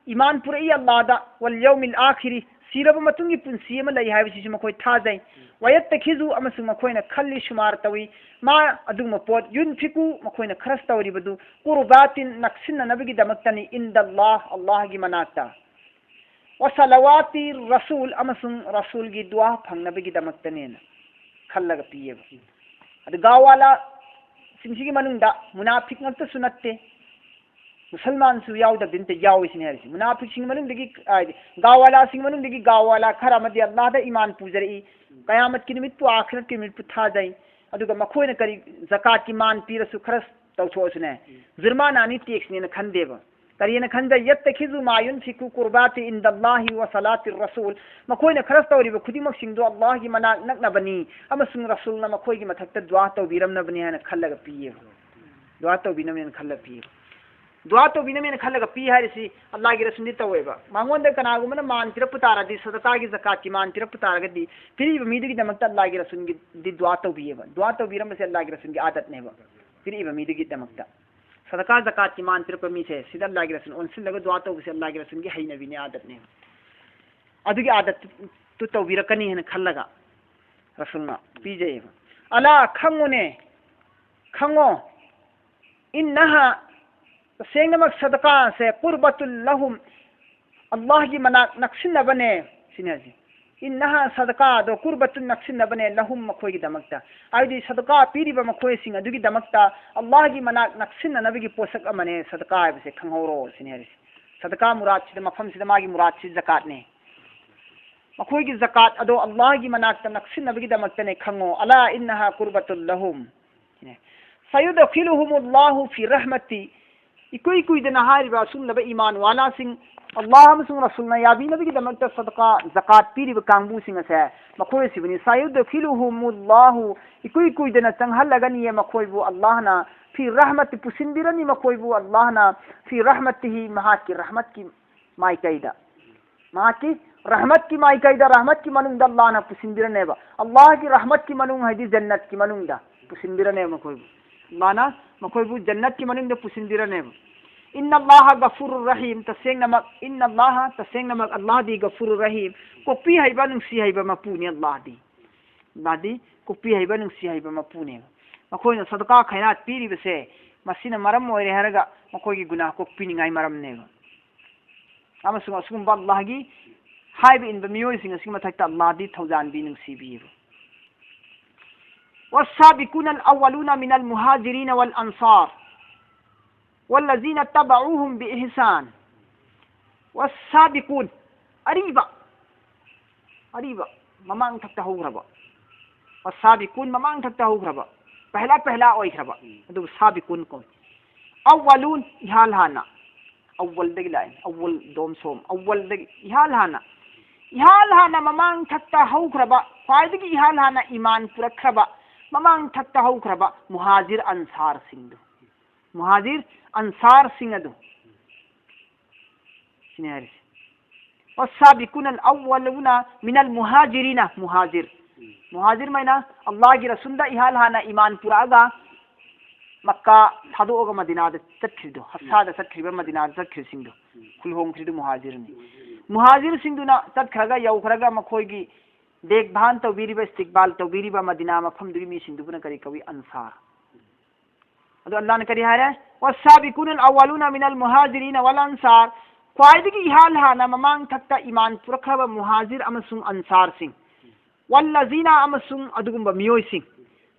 ꯏꯃꯥꯟ ꯄꯨꯔꯛꯏ ꯑꯜꯂꯥꯗ, "ꯋꯜ ꯌꯧꯃꯤꯜ ꯑꯥꯈꯤꯔꯤ", ꯁꯤꯔꯕ ꯃꯇꯨꯡꯒꯤ ꯄꯨꯟꯁꯤ ꯑꯃ ꯂꯩ ꯍꯥꯏꯕꯁꯤꯁꯨ ꯃꯈꯣꯏ ꯊꯥꯖꯩ꯫ "ꯋꯌꯠꯇꯈꯤꯖꯨ", ꯑꯃꯁꯨꯡ ꯃꯈꯣꯏꯅ ꯈꯜꯂꯤ, ꯁꯨꯃꯥꯔ ꯇꯧꯏ, "ꯃꯥ", ꯑꯗꯨꯒꯨꯝꯕ ꯄꯣꯠ, "ꯌꯨꯟꯐꯤꯀꯨ", ꯃꯈꯣꯏꯅ ꯈꯔꯁ ꯇꯧꯔꯤꯕꯗꯨ, "ꯀꯨꯔꯕꯥꯇꯤꯟ", ꯅꯛꯁꯤꯟꯅꯅꯕꯒꯤꯗꯃꯛꯇꯅꯤ, "ꯏꯟꯗꯜꯂꯥꯍ", ꯑꯜꯂꯥꯍꯒꯤ ꯃꯅꯥꯛꯇ, "ꯋꯁꯂꯋꯥꯇꯤ ꯔꯁꯨꯜ", ꯑꯃꯁꯨꯡ ꯔꯁꯨꯜꯒꯤ ꯗꯨꯋꯥ ꯐꯪꯅꯕꯒꯤꯗꯃꯛꯇꯅꯦꯅ ꯈꯜꯂꯒ ꯄꯤꯌꯦꯕ꯫ ꯑꯗꯨ ꯒꯥꯎꯋꯥꯂꯥꯁꯤꯡꯁꯤꯒꯤ ꯃꯅꯨꯡꯗ ꯃꯨꯅꯥꯐꯤꯛ ꯉꯛꯇꯁꯨ ꯅꯠꯇꯦ, ꯃꯨꯁꯜꯃꯥꯟꯁꯨ ꯌꯥꯎꯗꯕꯗꯤ ꯅꯠꯇꯦ, ꯌꯥꯎꯏ ꯁꯤꯅꯤ ꯍꯥꯏꯔꯤꯁꯤ꯫ ꯃꯨꯅꯥꯐꯤꯛꯁꯤꯡ ꯃꯅꯨꯡꯗꯒꯤ, ꯍꯥꯏꯗꯤ, ꯒꯥꯎꯋꯥꯂꯥꯁꯤꯡ ꯃꯅꯨꯡꯗꯒꯤ ꯒꯥꯎꯋꯥꯂꯥ ꯈꯔ ꯑꯃꯗꯤ ꯑꯜꯂꯥꯍꯗ ꯏꯃꯥꯟ ꯄꯨꯖꯔꯛꯏ, ꯀꯌꯥꯃꯠꯀꯤ ꯅꯨꯃꯤꯠꯄꯨ, ꯑꯥꯈꯤꯔꯠꯀꯤ ꯅꯨꯃꯤꯠꯄꯨ ꯊꯥꯖꯩ꯫ ꯑꯗꯨꯒ ꯃꯈꯣꯏꯅ ꯀꯔꯤ, ꯖꯀꯥꯠꯀꯤ ꯃꯥꯟ ꯄꯤꯔꯁꯨ ꯈꯔ ꯇꯧꯊꯣꯛꯑꯁꯨꯅꯦ, ꯖꯨꯔꯃꯥꯅꯥꯅꯤ, ꯇꯦꯛꯁꯅꯦꯅ ꯈꯟꯗꯦꯕ꯫ ꯀꯔꯤꯅ ꯈꯟꯖꯩ? "ꯌꯠꯇꯈꯤꯖꯨ ꯃꯥ ꯌꯨꯟꯐꯤꯀꯨ ꯀꯨꯔꯕꯥꯇꯤ ꯏꯟꯗꯜꯂꯥꯍꯤ ꯋ ꯁꯂꯥꯇꯤ ꯔꯁꯨꯜ", ꯃꯈꯣꯏꯅ ꯈꯔꯁ ꯇꯧꯔꯤꯕ ꯈꯨꯗꯤꯡꯃꯛꯁꯤꯡꯗꯣ ꯑꯜꯂꯥꯍꯒꯤ ꯃꯅꯥꯛ ꯅꯛꯅꯕꯅꯤ ꯑꯃꯁꯨꯡ ꯔꯁꯨꯜꯅ ꯃꯈꯣꯏꯒꯤ ꯃꯊꯛꯇ ꯗꯨꯋꯥ ꯇꯧꯕꯤꯔꯝꯅꯕꯅꯤ ꯍꯥꯏꯅ ꯈꯜꯂꯒ ꯄꯤꯌꯦꯕ꯫ ꯗꯨꯋꯥ ꯇꯧꯕꯤꯅꯕꯅꯦꯅ ꯈꯜꯂ ꯄꯤꯌꯦꯕ꯫ ꯗꯨꯋꯥ ꯇꯧꯕꯤꯅꯕꯅꯦꯅ ꯈꯜꯂꯒ ꯄꯤ ꯍꯥꯏꯔꯤꯁꯤ ꯑꯜꯂꯥꯍꯒꯤ ꯔꯁꯨꯜꯗꯤ ꯇꯧꯋꯦꯕ꯫ ꯃꯉꯣꯟꯗ ꯀꯅꯥꯒꯨꯝꯕꯅ ꯃꯥꯟ ꯄꯤꯔꯛꯄ ꯇꯥꯔꯗꯤ, ꯁꯗꯀꯥꯒꯤ ꯖꯀꯥꯠꯀꯤ ꯃꯥꯟ ꯄꯤꯔꯛꯄ ꯇꯥꯔꯒꯗꯤ, ꯄꯤꯔꯛꯏꯕ ꯃꯤꯗꯨꯒꯤꯗꯃꯛꯇ ꯑꯜꯂꯥꯍꯒꯤ ꯔꯁꯨꯜꯒꯤꯗꯤ ꯗꯨꯋꯥ ꯇꯧꯕꯤꯌꯦꯕ꯫ ꯗꯨꯋꯥ ꯇꯧꯕꯤꯔꯝꯕꯁꯦ ꯑꯜꯂꯥꯍꯒꯤ ꯔꯁꯨꯜꯒꯤ ꯑꯥꯗꯠꯅꯦꯕ꯫ ꯄꯤꯔꯛꯏꯕ ꯃꯤꯗꯨꯒꯤꯗꯃꯛꯇ ꯁꯗꯀꯥ ꯖꯀꯥꯠꯀꯤ ꯃꯥꯟ ꯄꯤꯔꯛꯄ ꯃꯤꯁꯦ, ꯁꯤꯗ ꯑꯜꯂꯥꯍꯒꯤ ꯔꯁꯨꯜ ꯑꯣꯟꯁꯤꯜꯂꯒ ꯗꯨꯋꯥ ꯇꯧꯕꯁꯦ ꯑꯜꯂꯥꯍꯒꯤ ꯔꯁꯨꯜꯒꯤ ꯍꯩꯅꯕꯤꯅꯦ, ꯑꯥꯗꯠꯅꯦꯕ꯫ ꯑꯗꯨꯒꯤ ꯑꯥꯗꯠꯇꯨ ꯇꯧꯕꯤꯔꯛꯀꯅꯤ ꯍꯥꯏꯅ ꯈꯜꯂꯒ ꯔꯁꯨꯜꯅ ꯄꯤꯖꯩꯌꯦꯕ꯫ ꯑꯂꯥ, ꯈꯪꯉꯨꯅꯦ, ꯈꯪꯉꯣ, ꯏꯟꯅꯍꯥ, ꯇꯁꯦꯡꯅꯃꯛ ꯁꯗꯀꯥꯁꯦ, ꯀꯨꯔꯕꯇꯨꯜ ꯂꯍꯨꯝ, ꯑꯜꯂꯥꯍꯒꯤ ꯃꯅꯥꯛ ꯅꯛꯁꯤꯟꯅꯕꯅꯦ, ꯁꯤꯅꯤ ꯍꯥꯏꯁꯦ꯫ ꯏꯟꯅꯍꯥ, ꯁꯗꯀꯥꯗꯣ, ꯀꯨꯔꯕꯇꯨꯟ, ꯅꯛꯁꯤꯟꯅꯕꯅꯦ, ꯂꯍꯨꯝ, ꯃꯈꯣꯏꯒꯤꯗꯃꯛꯇ꯫ ꯍꯥꯏꯕꯗꯤ ꯁꯗꯀꯥ ꯄꯤꯔꯤꯕ ꯃꯈꯣꯏꯁꯤꯡ ꯑꯗꯨꯒꯤꯗꯃꯛꯇ ꯑꯜꯂꯥꯍꯒꯤ ꯃꯅꯥꯛ ꯅꯛꯁꯤꯟꯅꯅꯕꯒꯤ ꯄꯣꯠꯁꯛ ꯑꯃꯅꯦ ꯁꯗꯀꯥ ꯍꯥꯏꯕꯁꯦ, ꯈꯪꯍꯧꯔꯣ, ꯁꯤꯅꯤ ꯍꯥꯏꯔꯤꯁꯦ꯫ ꯁꯗꯀꯥ ꯃꯨꯔꯥꯠꯁꯤꯗ, ꯃꯐꯝꯁꯤꯗ ꯃꯥꯒꯤ ꯃꯨꯔꯥꯠꯁꯤ ꯖꯀꯥꯠꯅꯦ꯫ ꯃꯈꯣꯏꯒꯤ ꯖꯀꯥꯠ ꯑꯗꯣ ꯑꯜꯂꯥꯍꯒꯤ ꯃꯅꯥꯛꯇ ꯅꯛꯁꯤꯟꯅꯕꯒꯤꯗꯃꯛꯇꯅꯦ, ꯈꯪꯉꯣ꯫ ꯑꯂꯥ ꯏꯟꯅꯍꯥ ꯀꯨꯔꯕꯇꯨꯜ ꯂꯍꯨꯝ꯫ ꯁꯌꯨꯗꯈꯤꯂꯨꯍꯨꯃꯨꯜꯂꯥꯍꯨ ꯐꯤ ꯔꯍꯃꯇꯤ꯫ ꯏꯀꯨꯏ ꯀꯨꯏꯗꯅ ꯍꯥꯏꯔꯤꯕ ꯑꯁꯨꯝꯂꯕ ꯏꯃꯥꯟ ꯋꯥꯂꯥꯁꯤꯡ, ꯑꯜꯂꯥꯍ ꯑꯃꯁꯨꯡ ꯔꯁꯨꯜꯅ ꯌꯥꯕꯤꯅꯕꯒꯤꯗꯃꯛꯇ ꯁꯗꯀꯥ, ꯖꯀꯥꯠ ꯄꯤꯔꯤꯕ ꯀꯥꯡꯕꯨꯁꯤꯡ ꯑꯁꯦ ꯃꯈꯣꯏ ꯑꯁꯤꯕꯨꯅꯤ꯫ ꯁꯌꯨꯗꯈꯤꯂꯨꯍꯨꯃꯨꯜꯂꯥꯍꯨ, ꯏꯀꯨꯏ ꯀꯨꯏꯗꯅ ꯆꯪꯍꯜꯂꯒꯅꯤꯌꯦ ꯃꯈꯣꯏꯕꯨ ꯑꯜꯂꯥꯍꯅ, ꯐꯤ ꯔꯍꯃꯇꯤ, ꯄꯨꯁꯤꯟꯕꯤꯔꯅꯤ ꯃꯈꯣꯏꯕꯨ ꯑꯜꯂꯥꯍꯅ, ꯐꯤ ꯔꯍꯃꯇꯤꯍꯤ, ꯃꯍꯥꯛꯀꯤ ꯔꯍꯃꯠꯀꯤ ꯃꯥꯏꯀꯩꯗ꯫ ꯃꯍꯥꯛꯀꯤ ꯔꯍꯃꯠꯀꯤ ꯃꯥꯏꯀꯩꯗ, ꯔꯍꯃꯠꯀꯤ ꯃꯅꯨꯡꯗ ꯑꯜꯂꯥꯍꯅ ꯄꯨꯁꯤꯟꯕꯤꯔꯅꯦꯕ꯫ ꯑꯜꯂꯥꯍꯒꯤ ꯔꯍꯃꯠꯀꯤ ꯃꯅꯨꯡ ꯍꯥꯏꯗꯤ ꯖꯟꯅꯠꯀꯤ ꯃꯅꯨꯡꯗ ꯄꯨꯁꯤꯟꯕꯤꯔꯅꯦꯕ ꯃꯈꯣꯏꯕꯨ꯫ ꯑꯜꯂꯥꯍꯅ ꯃꯈꯣꯏꯕꯨ ꯖꯟꯅꯠꯀꯤ ꯃꯅꯨꯡꯗ ꯄꯨꯁꯤꯟꯕꯤꯔꯅꯦꯕ꯫ ꯏꯟꯅ ꯑꯜꯂꯥꯍ ꯒꯐꯨꯔꯨꯔ ꯔꯍꯤꯝ, ꯇꯁꯦꯡꯅꯃꯛ, ꯏꯟꯅ ꯑꯜꯂꯥꯍ, ꯇꯁꯦꯡꯅꯃꯛ ꯑꯜꯂꯥꯍꯗꯤ ꯒꯐꯨꯔꯨꯔ ꯔꯍꯤꯝ, ꯀꯣꯛꯄꯤ ꯍꯩꯕ, ꯅꯨꯡꯁꯤ ꯍꯩꯕ ꯃꯄꯨꯅꯤ ꯑꯜꯂꯥꯍꯗꯤ꯫ ꯑꯜꯂꯥꯍꯗꯤ ꯀꯣꯛꯄꯤ ꯍꯩꯕ, ꯅꯨꯡꯁꯤ ꯍꯩꯕ ꯃꯄꯨꯅꯦꯕ꯫ ꯃꯈꯣꯏꯅ ꯁꯗꯀꯥ ꯈꯩꯔꯥꯠ ꯄꯤꯔꯤꯕꯁꯦ, ꯃꯁꯤꯅ ꯃꯔꯝ ꯑꯣꯏꯔꯦ ꯍꯥꯏꯔꯒ ꯃꯈꯣꯏꯒꯤ ꯒꯨꯅꯥꯍ ꯀꯣꯛꯄꯤꯅꯤꯡꯉꯥꯏ ꯃꯔꯝꯅꯦꯕ꯫ ꯑꯃꯁꯨꯡ ꯑꯁꯤꯒꯨꯝꯕ ꯑꯜꯂꯥꯍꯒꯤ ꯍꯥꯏꯕ ꯏꯟꯕ ꯃꯤꯑꯣꯏꯁꯤꯡ ꯑꯁꯤꯒꯤ ꯃꯊꯛꯇ ꯑꯜꯂꯥꯍꯗꯤ ꯊꯧꯖꯥꯟꯕꯤ, ꯅꯨꯡꯁꯤꯕꯤꯌꯦꯕ꯫ والسابقون الأولون من المهاجرين والأنصار والذين اتبعوهم بإحسان. والسابقون، ꯑꯔꯤꯕ, ꯑꯔꯤꯕ, ꯃꯃꯥꯡ ꯊꯛꯇ ꯍꯧꯈ꯭ꯔꯕ꯫ والسابقون, ꯃꯃꯥꯡ ꯊꯛꯇ ꯍꯧꯈ꯭ꯔꯕ, ꯄꯍꯂꯥ ꯄꯍꯂꯥ ꯑꯣꯏꯈ꯭ꯔꯕ, ꯑꯗꯨꯕꯨ ꯁꯥꯕꯤꯀꯨꯟ ꯀꯧꯏ꯫ ꯑꯋ꯭ꯋꯂꯨꯟ, ꯏꯍꯥꯟ ꯍꯥꯟꯅ, ꯑꯋ꯭ꯋꯜꯗꯒꯤ ꯂꯥꯛꯏ, ꯑꯋ꯭ꯋꯜ, ꯗꯣꯝ ꯁꯣꯝ, ꯑꯋ꯭ꯋꯜꯗꯒꯤ, ꯏꯍꯥꯟ ꯍꯥꯟꯅ, ꯏꯍꯥꯟ ꯍꯥꯟꯅ ꯃꯃꯥꯡ ꯊꯛꯇ ꯍꯧꯈ꯭ꯔꯕ, ꯈ꯭ꯋꯥꯏꯗꯒꯤ ꯏꯍꯥꯟ ꯍꯥꯟꯅ ꯏꯃꯥꯟ ꯄꯨꯔꯛꯈ꯭ꯔꯕ, ꯃꯃꯥꯡ ꯊꯛꯇ ꯍꯧꯈ꯭ꯔꯕ ꯃꯨꯍꯥꯖꯤꯔ ꯑꯟꯁꯥꯔꯁꯤꯡꯗꯨ꯫ ꯃꯨꯍꯥꯖꯤꯔ ꯑꯟꯁꯥꯔꯁꯤꯡ ꯑꯗꯨ ꯁꯤꯅꯤ ꯍꯥꯏꯔꯤꯁꯦ. والسابقون الأولون من المهاجرين, ꯃꯨꯍꯥꯖꯤꯔ. ꯃꯨꯍꯥꯖꯤꯔ ꯃꯩꯅ ꯑꯜꯂꯥꯍꯒꯤ ꯔꯁꯨꯜꯗ ꯏꯍꯥꯟ ꯍꯥꯟꯅ ꯏꯃꯥꯟ ꯄꯨꯔꯛꯑꯒ ꯃꯛꯀꯥ ꯊꯥꯗꯣꯛꯑꯒ ꯃꯗꯤꯅꯥꯗ ꯆꯠꯈ꯭ꯔꯤꯗꯣ, ꯍꯞꯁꯥꯗ ꯆꯠꯈ꯭ꯔꯤꯕ, ꯃꯗꯤꯅꯥꯗ ꯆꯠꯈ꯭ꯔꯤꯕꯁꯤꯡꯗꯣ, ꯈꯨꯜ ꯍꯣꯡꯈ꯭ꯔꯤꯗꯣ ꯃꯨꯍꯥꯖꯤꯔꯅꯤ. ꯃꯨꯍꯥꯖꯤꯔꯁꯤꯡꯗꯨꯅ ꯆꯠꯈ꯭ꯔꯒ ꯌꯧꯈ꯭ꯔꯒ ꯃꯈꯣꯏꯒꯤ ꯗꯦꯈꯚꯥꯟ ꯇꯧꯕꯤꯔꯤꯕ, ꯏꯁꯇꯤꯛꯕꯥꯜ ꯇꯧꯕꯤꯔꯤꯕ ꯃꯗꯤꯅꯥ ꯃꯐꯝꯗꯨꯒꯤ ꯃꯤꯁꯤꯡꯗꯨꯕꯨꯅ ꯀꯔꯤ ꯀꯧꯏ? ꯑꯟꯁꯥꯔ. ꯑꯗꯣ ꯑꯜꯂꯥꯍꯅ ꯀꯔꯤ ꯍꯥꯏꯔꯦ? والسابقون الأولون من المهاجرين والأنصار, ꯈ꯭ꯋꯥꯏꯗꯒꯤ ꯏꯍꯥꯟ ꯍꯥꯟꯅ ꯃꯃꯥꯡ ꯊꯛꯇ ꯏꯃꯥꯟ ꯄꯨꯔꯛꯈ꯭ꯔꯕ ꯃꯨꯍꯥꯖꯤꯔ ꯑꯃꯁꯨꯡ ꯑꯟꯁꯥꯔꯁꯤꯡ, والذين, ꯑꯃꯁꯨꯡ ꯑꯗꯨꯒꯨꯝꯕ ꯃꯤꯑꯣꯏꯁꯤꯡ,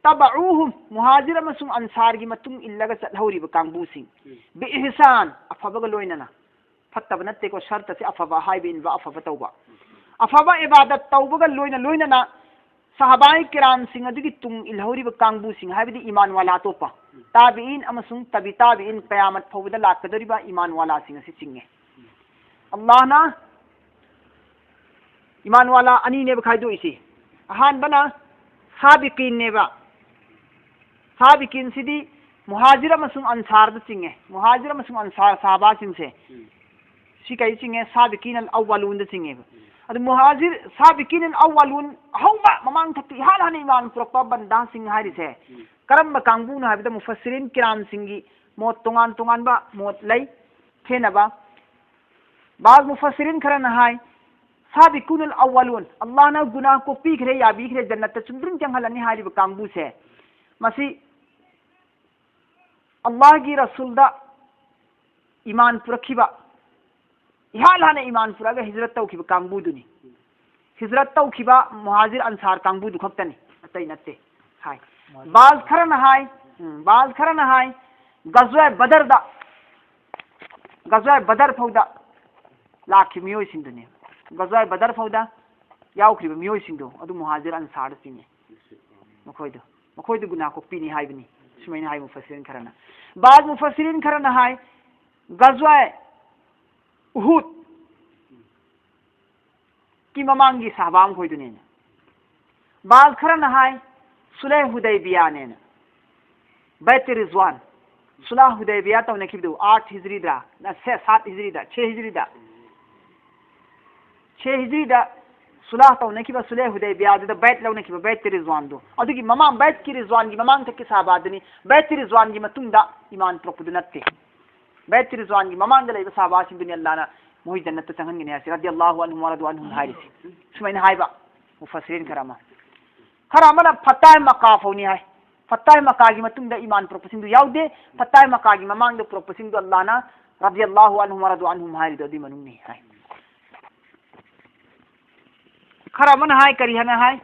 تبعوهم, ꯃꯨꯍꯥꯖꯤꯔ ꯑꯃꯁꯨꯡ ꯑꯟꯁꯥꯔꯒꯤ ꯃꯇꯨꯡ ꯏꯜꯂꯒ ꯆꯠꯍꯧꯔꯤꯕ ꯀꯥꯡꯕꯨꯁꯤꯡ, بإحسان, ꯑꯐꯕꯒ ꯂꯣꯏꯅꯅ, ꯐꯠꯇꯕ ꯅꯠꯇꯦꯀꯣ, ꯁꯔꯇꯁꯤ ꯑꯐꯕ ꯍꯥꯏꯕ ꯏꯟꯕ, ꯑꯐꯕ ꯇꯧꯕ, ꯑꯐꯕ ꯏꯕꯥꯗꯠ ꯇꯧꯕꯒ ꯂꯣꯏꯅ ꯂꯣꯏꯅꯅ ꯁꯍꯥꯕꯥꯏ ꯀꯤꯔꯥꯝꯁꯤꯡ ꯑꯗꯨꯒꯤ ꯇꯨꯡ ꯏꯜꯍꯧꯔꯤꯕ ꯀꯥꯡꯕꯨꯁꯤꯡ, ꯍꯥꯏꯕꯗꯤ ꯏꯃꯥꯟ ꯋꯥꯂꯥ ꯑꯇꯣꯞꯄ, ꯇꯥꯕꯤꯏꯟ ꯑꯃꯁꯨꯡ ꯇꯕꯤ ꯇꯥꯕꯤꯏꯟ, ꯀꯌꯥꯃꯠ ꯐꯥꯎꯕꯗ ꯂꯥꯛꯀꯗꯧꯔꯤꯕ ꯏꯃꯥꯟ ꯋꯥꯂꯥꯁꯤꯡ ꯑꯁꯤ ꯆꯤꯡꯉꯦ. ꯑꯜꯂꯥꯍꯅ ꯏꯃꯥꯟ ꯋꯥꯂꯥ ꯑꯅꯤꯅꯦꯕ ꯈꯥꯏꯗꯣꯛꯏꯁꯤ. ꯑꯍꯥꯟꯕꯅ ꯁꯥꯕꯤꯀꯤꯟꯅꯦꯕ. ꯁꯥꯕꯤꯀꯤꯟꯁꯤꯗꯤ ꯃꯨꯍꯥꯖꯤꯔ ꯑꯃꯁꯨꯡ ꯑꯟꯁꯥꯔꯗ ꯆꯤꯡꯉꯦ. ꯃꯨꯍꯥꯖꯤꯔ ꯑꯃꯁꯨꯡ ꯑꯟꯁꯥꯔ ꯁꯍꯥꯕꯥꯁꯤꯡꯁꯦ, ꯁꯤ ꯀꯩ ꯆꯤꯡꯉꯦ? ꯁꯥꯕꯤꯀꯤꯟ ꯑꯜ ꯑꯋ꯭ꯋꯥꯂꯨꯟꯗ ꯆꯤꯡꯉꯦꯕ. ꯑꯗꯨ ꯃꯨꯍꯥꯖꯤꯔ, ꯁꯥꯕꯤꯀꯤꯟ ꯑꯜ ꯑꯋ꯭ꯋꯥꯂꯨꯟ, ꯑꯍꯧꯕ ꯃꯃꯥꯡ ꯊꯛꯇ ꯏꯍꯥꯟ ꯍꯥꯟꯅ ꯏꯃꯥꯟ ꯄꯨꯔꯛꯄ ꯕꯟꯗꯥꯁꯤꯡ ꯍꯥꯏꯔꯤꯁꯦ ꯀꯔꯝꯕ ꯀꯥꯡꯕꯨꯅꯣ ꯍꯥꯏꯕꯗ, ꯃꯨꯐꯁꯤꯔꯤꯟ ꯀꯤꯔꯥꯝꯁꯤꯡꯒꯤ ꯃꯣꯠ ꯇꯣꯉꯥꯟ ꯇꯣꯉꯥꯟꯕ ꯃꯣꯠ ꯂꯩ, ꯈꯦꯠꯅꯕ. ꯕꯥꯖ ꯃꯨꯐꯁꯤꯔꯤꯟ ꯈꯔꯅ ꯍꯥꯏ, ꯁꯥꯕꯤꯀꯨꯅꯨꯜ ꯑꯋ꯭ꯋꯥꯂꯨꯟ, ꯑꯜꯂꯥꯍꯅ ꯒꯨꯅꯥꯍ ꯀꯣꯛꯄꯤꯈ꯭ꯔꯦ, ꯌꯥꯕꯤꯈ꯭ꯔꯦ, ꯖꯟꯅꯠꯇ ꯆꯨꯝꯗ꯭ꯔꯤꯡ ꯆꯪꯍꯜꯂꯅꯤ ꯍꯥꯏꯔꯤꯕ ꯀꯥꯡꯕꯨꯁꯦ, ꯃꯁꯤ ꯑꯜꯂꯥꯍꯒꯤ ꯔꯁꯨꯜꯗ ꯏꯃꯥꯟ ꯄꯨꯔꯛꯈꯤꯕ, ꯏꯍꯥꯟ ꯍꯥꯟꯅ ꯏꯃꯥꯟ ꯄꯨꯔꯛꯑꯒ ꯍꯤꯖ꯭ꯔꯠ ꯇꯧꯈꯤꯕ ꯀꯥꯡꯕꯨꯗꯨꯅꯤ. ꯍꯤꯖ꯭ꯔꯠ ꯇꯧꯈꯤꯕ ꯃꯨꯍꯥꯖꯤꯔ ꯑꯟꯁꯥꯔ ꯀꯥꯡꯕꯨꯗꯨ ꯈꯛꯇꯅꯤ, ꯑꯇꯩ ꯅꯠꯇꯦ ꯍꯥꯏ. ꯕꯥꯖ ꯈꯔꯅ ꯍꯥꯏ, ꯎꯝ, ꯕꯥꯖ ꯈꯔꯅ ꯍꯥꯏ, ꯒꯖꯋꯥ ꯕꯗꯔꯗ, ꯒꯖꯋꯥ ꯕꯗꯔ ꯐꯥꯎꯗ ꯂꯥꯛꯈꯤꯕ ꯃꯤꯑꯣꯏꯁꯤꯡꯗꯨꯅꯦ. ꯒꯖꯋꯥ ꯕꯗꯔ ꯐꯥꯎꯗ ꯌꯥꯎꯈ꯭ꯔꯤꯕ ꯃꯤꯑꯣꯏꯁꯤꯡꯗꯣ ꯑꯗꯨ ꯃꯨꯍꯥꯖꯤꯔ ꯑꯟꯁꯥꯔꯗ ꯆꯤꯡꯉꯦ. ꯃꯈꯣꯏꯗꯣ, ꯃꯈꯣꯏꯗꯨ ꯒꯨꯅꯥꯍ ꯀꯣꯛꯄꯤꯅꯤ ꯍꯥꯏꯕꯅꯤ, ꯁꯨꯃꯥꯏꯅ ꯍꯥꯏ ꯃꯨꯐꯁꯤꯔꯤꯟ ꯈꯔꯅ. ꯕꯥꯖ ꯃꯨꯐꯁꯤꯔꯤꯟ ꯈꯔꯅ ꯍꯥꯏ, ꯒꯖꯋꯥ ꯎꯍꯨꯗ ꯀꯤ ꯃꯃꯥꯡꯒꯤ ꯁꯍꯥꯕꯥ ꯃꯈꯣꯏꯗꯨꯅꯦꯅ. ꯕꯥꯖ ꯈꯔꯅ ꯍꯥꯏ, ꯁꯨꯂꯍ ꯍꯨꯗꯩꯕꯤꯌꯥꯅꯦꯅ, ꯕꯩꯇ ꯔꯤꯖꯋꯥꯟ, ꯁꯨꯂꯥ ꯍꯨꯗꯩꯕꯤꯌꯥ ꯇꯧꯅꯈꯤꯕꯗꯨ ꯑꯥꯠ ꯍꯤꯖ꯭ꯔꯤꯗ, ꯅꯠꯇꯦ, ꯁꯥꯠ ꯍꯤꯖ꯭ꯔꯤꯗ, ꯁꯦ ꯍꯤꯖ꯭ꯔꯤꯗ, ꯁꯦ ꯍꯤꯖ꯭ꯔꯤꯗ ꯁꯨꯂꯥ ꯇꯧꯅꯈꯤꯕ, ꯁꯨꯂꯦ ꯍꯨꯗꯩꯕꯤꯌꯥꯗꯨꯗ ꯕꯦꯠ ꯂꯧꯅꯈꯤꯕ, ꯕꯦꯠ ꯔꯤꯖ꯭ꯋꯥꯟꯗꯨ꯫ ꯑꯗꯨꯒꯤ ꯃꯃꯥꯡ, ꯕꯦꯠꯀꯤ ꯔꯤꯖ꯭ꯋꯥꯟꯒꯤ ꯃꯃꯥꯡꯗ ꯁꯥꯕꯥꯗꯨꯅꯤ꯫ ꯕꯦꯠ ꯔꯤꯖ꯭ꯋꯥꯟꯒꯤ ꯃꯇꯨꯡꯗ ꯏꯃꯥꯟ ꯄꯨꯔꯛꯄꯗꯨ ꯅꯠꯇꯦ꯫ ꯕꯦꯠ ꯔꯤꯖ꯭ꯋꯥꯟꯒꯤ ꯃꯃꯥꯡꯗ ꯂꯩꯕ ꯁꯥꯕꯥꯁꯤꯡꯗꯨꯅꯤ ꯑꯜꯂꯥꯅ ꯃꯈꯣꯏ ꯖꯟꯅꯠꯇ ꯆꯪꯍꯟꯒꯅꯤ ꯍꯥꯏꯁꯤ, ꯔꯗꯤꯌꯜꯂꯥꯍꯨ ꯑꯟꯍꯨꯝ ꯋꯔꯗꯨ ꯑꯟꯍꯨꯝ ꯍꯥꯏꯔꯤꯁꯤ꯫ ꯁꯨꯃꯥꯏꯅ ꯍꯥꯏꯕ ꯃꯨꯐꯁꯤꯔꯤꯟ ꯈꯔ ꯑꯃ꯫ ꯈꯔ ꯑꯃꯅ ꯐꯇꯥꯏ ꯃꯀꯥ ꯐꯥꯎꯅꯤ ꯍꯥꯏ꯫ ꯐꯇꯥꯏ ꯃꯀꯥꯒꯤ ꯃꯇꯨꯡꯗ ꯏꯃꯥꯟ ꯄꯨꯔꯛꯄꯁꯤꯡꯗꯨ ꯌꯥꯎꯗꯦ꯫ ꯐꯇꯥꯏ ꯃꯀꯥꯒꯤ ꯃꯃꯥꯡꯗ ꯄꯨꯔꯛꯄꯁꯤꯡꯗꯨ ꯑꯜꯂꯥꯅ ꯔꯗꯤꯌꯜꯂꯥꯍꯨ ꯑꯟꯍꯨꯝ ꯋꯔꯗꯨ ꯑꯟꯍꯨꯝ ꯍꯥꯏꯔꯤꯗꯣ ꯑꯗꯨꯏ ꯃꯅꯨꯡꯅꯤ ꯍꯥꯏ꯫ ꯈꯔ ꯑꯃꯅ ꯍꯥꯏ, ꯀꯔꯤ ꯍꯥꯏꯅ ꯍꯥꯏ?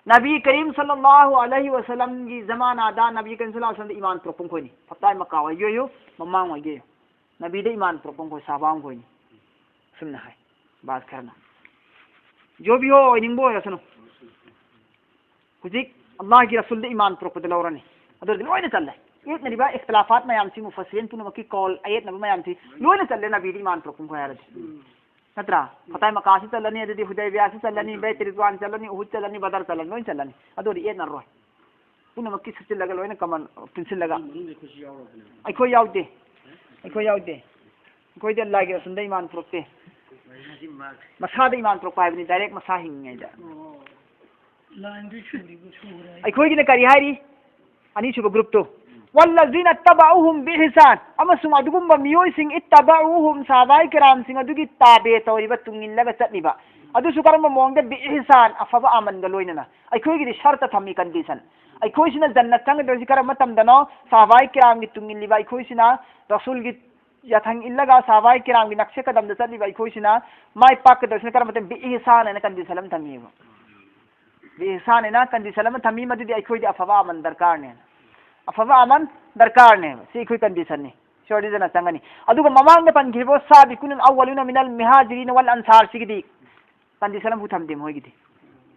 ꯅꯕꯤ ꯀꯔꯤꯝ ꯁꯜꯂꯜꯂꯥꯍꯨ ꯑꯂꯩꯍꯤ ꯋꯁꯜꯂꯝꯒꯤ ꯖꯃꯥꯅꯥꯗ ꯅꯕꯤ ꯀꯔꯤꯝ ꯁꯜꯂꯜꯂꯥꯍꯨ ꯑꯂꯩꯍꯤ ꯋꯁꯜꯂꯝꯗ ꯏꯃꯥꯟ ꯄꯨꯔꯛꯄ ꯃꯈꯣꯏꯅꯤ꯫ ꯐꯇꯥꯏ ꯃꯀꯥ ꯑꯣꯏꯒꯦꯌꯨ, ꯃꯃꯥꯡ ꯑꯣꯏꯒꯦꯌꯨ꯫ ꯅꯕꯤꯗ ꯏꯃꯥꯟ ꯄꯨꯔꯛꯄ ꯃꯈꯣꯏ ꯁꯥꯕꯥ ꯃꯈꯣꯏꯅꯤ꯫ ꯑꯁꯨꯝꯅ ꯍꯥꯏ ꯕꯥꯁ ꯈꯔꯅ꯫ ꯖꯣꯕꯤ ꯍꯣ ꯑꯣꯏꯅꯤꯡꯕ ꯑꯣꯏꯔꯁꯅꯨ꯫ ꯍꯧꯖꯤꯛ ꯑꯜꯂꯥꯍꯒꯤ ꯔꯁꯨꯜꯗ ꯏꯃꯥꯟ ꯄꯨꯔꯛꯄꯗ ꯂꯧꯔꯅꯤ꯫ ꯑꯗꯨꯗꯤ ꯂꯣꯏꯅ ꯆꯜꯂꯦ꯫ ꯌꯦꯠꯅꯔꯤꯕ ꯏꯈꯇꯤꯂꯥꯐꯥꯠ ꯃꯌꯥꯝꯁꯤ, ꯃꯨꯐꯁꯤꯔꯤꯟ ꯄꯨꯝꯅꯃꯛꯀꯤ ꯀꯧꯜ ꯑꯌꯦꯠꯅꯕ ꯃꯌꯥꯝꯁꯤ ꯂꯣꯏꯅ ꯆꯜꯂꯦ ꯅꯕꯤꯗ ꯏꯃꯥꯟ ꯄꯨꯔꯛꯄ ꯃꯈꯣꯏ ꯍꯥꯏꯔꯗꯤ꯫ ꯅꯠꯇ꯭ꯔꯥ? ꯐꯇꯥꯏ ꯃꯀꯥꯁꯤ ꯆꯜꯂꯅꯤ, ꯑꯗꯨꯗꯤ ꯍꯨꯗꯩꯕꯤꯌꯥꯁꯤ ꯆꯜꯂꯅꯤ, ꯕꯩꯠ ꯔꯤꯗ꯭ꯋꯥꯟ ꯆꯜꯂꯅꯤ, ꯎꯍꯨꯗ ꯆꯜꯂꯅꯤ, ꯕꯗꯔ ꯆꯜꯂꯅꯤ, ꯂꯣꯏ ꯆꯜꯂꯅꯤ꯫ ꯑꯗꯨꯗꯤ ꯌꯦꯠꯅꯔꯣꯏ꯫ ꯄꯨꯝꯅꯃꯛꯀꯤ ꯁꯨꯠꯆꯤꯜꯂꯒ ꯂꯣꯏꯅ ꯀꯃꯟ ꯄꯨꯟꯁꯤꯜꯂꯒ꯫ ꯃꯅꯨꯡꯗ ꯑꯩꯈꯣꯏꯁꯨ ꯌꯥꯎꯔꯕꯅꯦ꯫ ꯑꯩꯈꯣꯏ ꯌꯥꯎꯗꯦ꯫ ꯑꯩꯈꯣꯏ ꯌꯥꯎꯗꯦ꯫ ꯑꯩꯈꯣꯏꯗꯤ ꯑꯜꯂꯥꯍꯒꯤ ꯔꯁꯨꯜꯗ ꯏꯃꯥꯟ ꯄꯨꯔꯛꯇꯦ꯫ ꯃꯁꯥꯗ ꯏꯃꯥꯟ ꯄꯨꯔꯛꯄ ꯍꯥꯏꯕꯅꯤ, ꯗꯥꯏꯔꯦꯛ ꯃꯁꯥ ꯍꯤꯡꯉꯤꯉꯩꯗ꯫ ꯑꯣ꯫ ꯂꯥꯏꯟꯗꯨ ꯁꯨꯔꯤꯕ ꯁꯨꯔꯦ꯫ ꯑꯩꯈꯣꯏꯒꯤꯅ ꯀꯔꯤ ꯍꯥꯏꯔꯤ? ꯑꯅꯤꯁꯨꯕ ꯒ꯭ꯔꯨꯞꯇꯨ꯫ "ꯋꯜꯂꯖꯤꯅ ꯇꯕꯎꯍꯨꯝ ꯕꯤꯏꯍꯁꯥꯟ", ꯑꯃꯁꯨꯡ ꯑꯗꯨꯒꯨꯝꯕ ꯃꯤꯑꯣꯏꯁꯤꯡ, ꯏꯠꯇꯕꯎꯍꯨꯝ, ꯁꯍꯥꯕꯥꯏ ꯀꯤꯔꯥꯝꯁꯤꯡ ꯑꯗꯨꯒꯤ ꯇꯥꯕꯦ ꯇꯧꯔꯤꯕ, ꯇꯨꯡ ꯏꯜꯂꯒ ꯆꯠꯂꯤꯕ꯫ ꯑꯗꯨꯁꯨ ꯀꯔꯝꯕ ꯃꯑꯣꯡꯗ? ꯕꯤꯏꯍꯁꯥꯟ, ꯑꯐꯕ ꯑꯃꯟꯒ ꯂꯣꯏꯅꯅ꯫ ꯑꯩꯈꯣꯏꯒꯤꯗꯤ ꯁꯔꯇ ꯊꯝꯃꯤ, ꯀꯟꯗꯤꯁꯟ꯫ ꯑꯩꯈꯣꯏꯁꯤꯅ ꯖꯟꯅꯠ ꯆꯪꯒꯗꯧꯔꯤꯁꯤ ꯀꯔꯝꯕ ꯃꯇꯝꯗꯅꯣ? ꯁꯍꯥꯕꯥꯏ ꯀꯤꯔꯥꯝꯒꯤ ꯇꯨꯡ ꯏꯜꯂꯤꯕ ꯑꯩꯈꯣꯏꯁꯤꯅ, ꯔꯁꯨꯜꯒꯤ ꯌꯥꯊꯪ ꯏꯜꯂꯒ ꯁꯍꯥꯕꯥꯏ ꯀꯤꯔꯥꯝꯒꯤ ꯅꯛꯁꯦ ꯀꯗꯝꯗ ꯆꯠꯂꯤꯕ ꯑꯩꯈꯣꯏꯁꯤꯅ ꯃꯥꯏ ꯄꯥꯛꯀꯗꯧꯔꯤꯁꯤꯅ ꯀꯔꯝꯕ ꯃꯇꯝꯗ? ꯕꯤꯏꯍꯁꯥꯟ ꯍꯥꯏꯅ ꯀꯟꯗꯤꯁꯟ ꯑꯃ ꯊꯝꯃꯤꯕ꯫ ꯕꯤꯏꯍꯁꯥꯟ ꯍꯥꯏꯅ ꯀꯟꯗꯤꯁꯟ ꯑꯃ ꯊꯝꯃꯤ, ꯃꯗꯨꯗꯤ ꯑꯩꯈꯣꯏꯗꯤ ꯑꯐꯕ ꯑꯃꯟ ꯗꯔꯀꯥꯔꯅꯦ꯫ ꯑꯐꯕ ꯑꯃꯟ ꯗꯔꯀꯥꯔꯅꯦꯕ꯫ ꯁꯤ ꯑꯩꯈꯣꯏ ꯀꯟꯗꯤꯁꯟꯅꯤ꯫ ꯁꯤ ꯑꯣꯏꯔꯗꯤ ꯖꯟꯅꯠ ꯆꯪꯒꯅꯤ꯫ ꯑꯗꯨꯒ ꯃꯃꯥꯡꯗ ꯄꯟꯈꯤꯕ "ꯁꯥꯕꯤꯀꯨꯅ ꯑꯜ ꯑꯋ꯭ꯋꯂꯨꯅ ꯃꯤꯅꯜ ꯃꯨꯍꯥꯖꯤꯔꯤꯅ ꯋꯜ ꯑꯟꯁꯥꯔ" ꯁꯤꯒꯤꯗꯤ ꯀꯟꯗꯤꯁꯟ ꯑꯃꯐꯥꯎ ꯊꯝꯗꯦ ꯃꯣꯏꯒꯤꯗꯤ꯫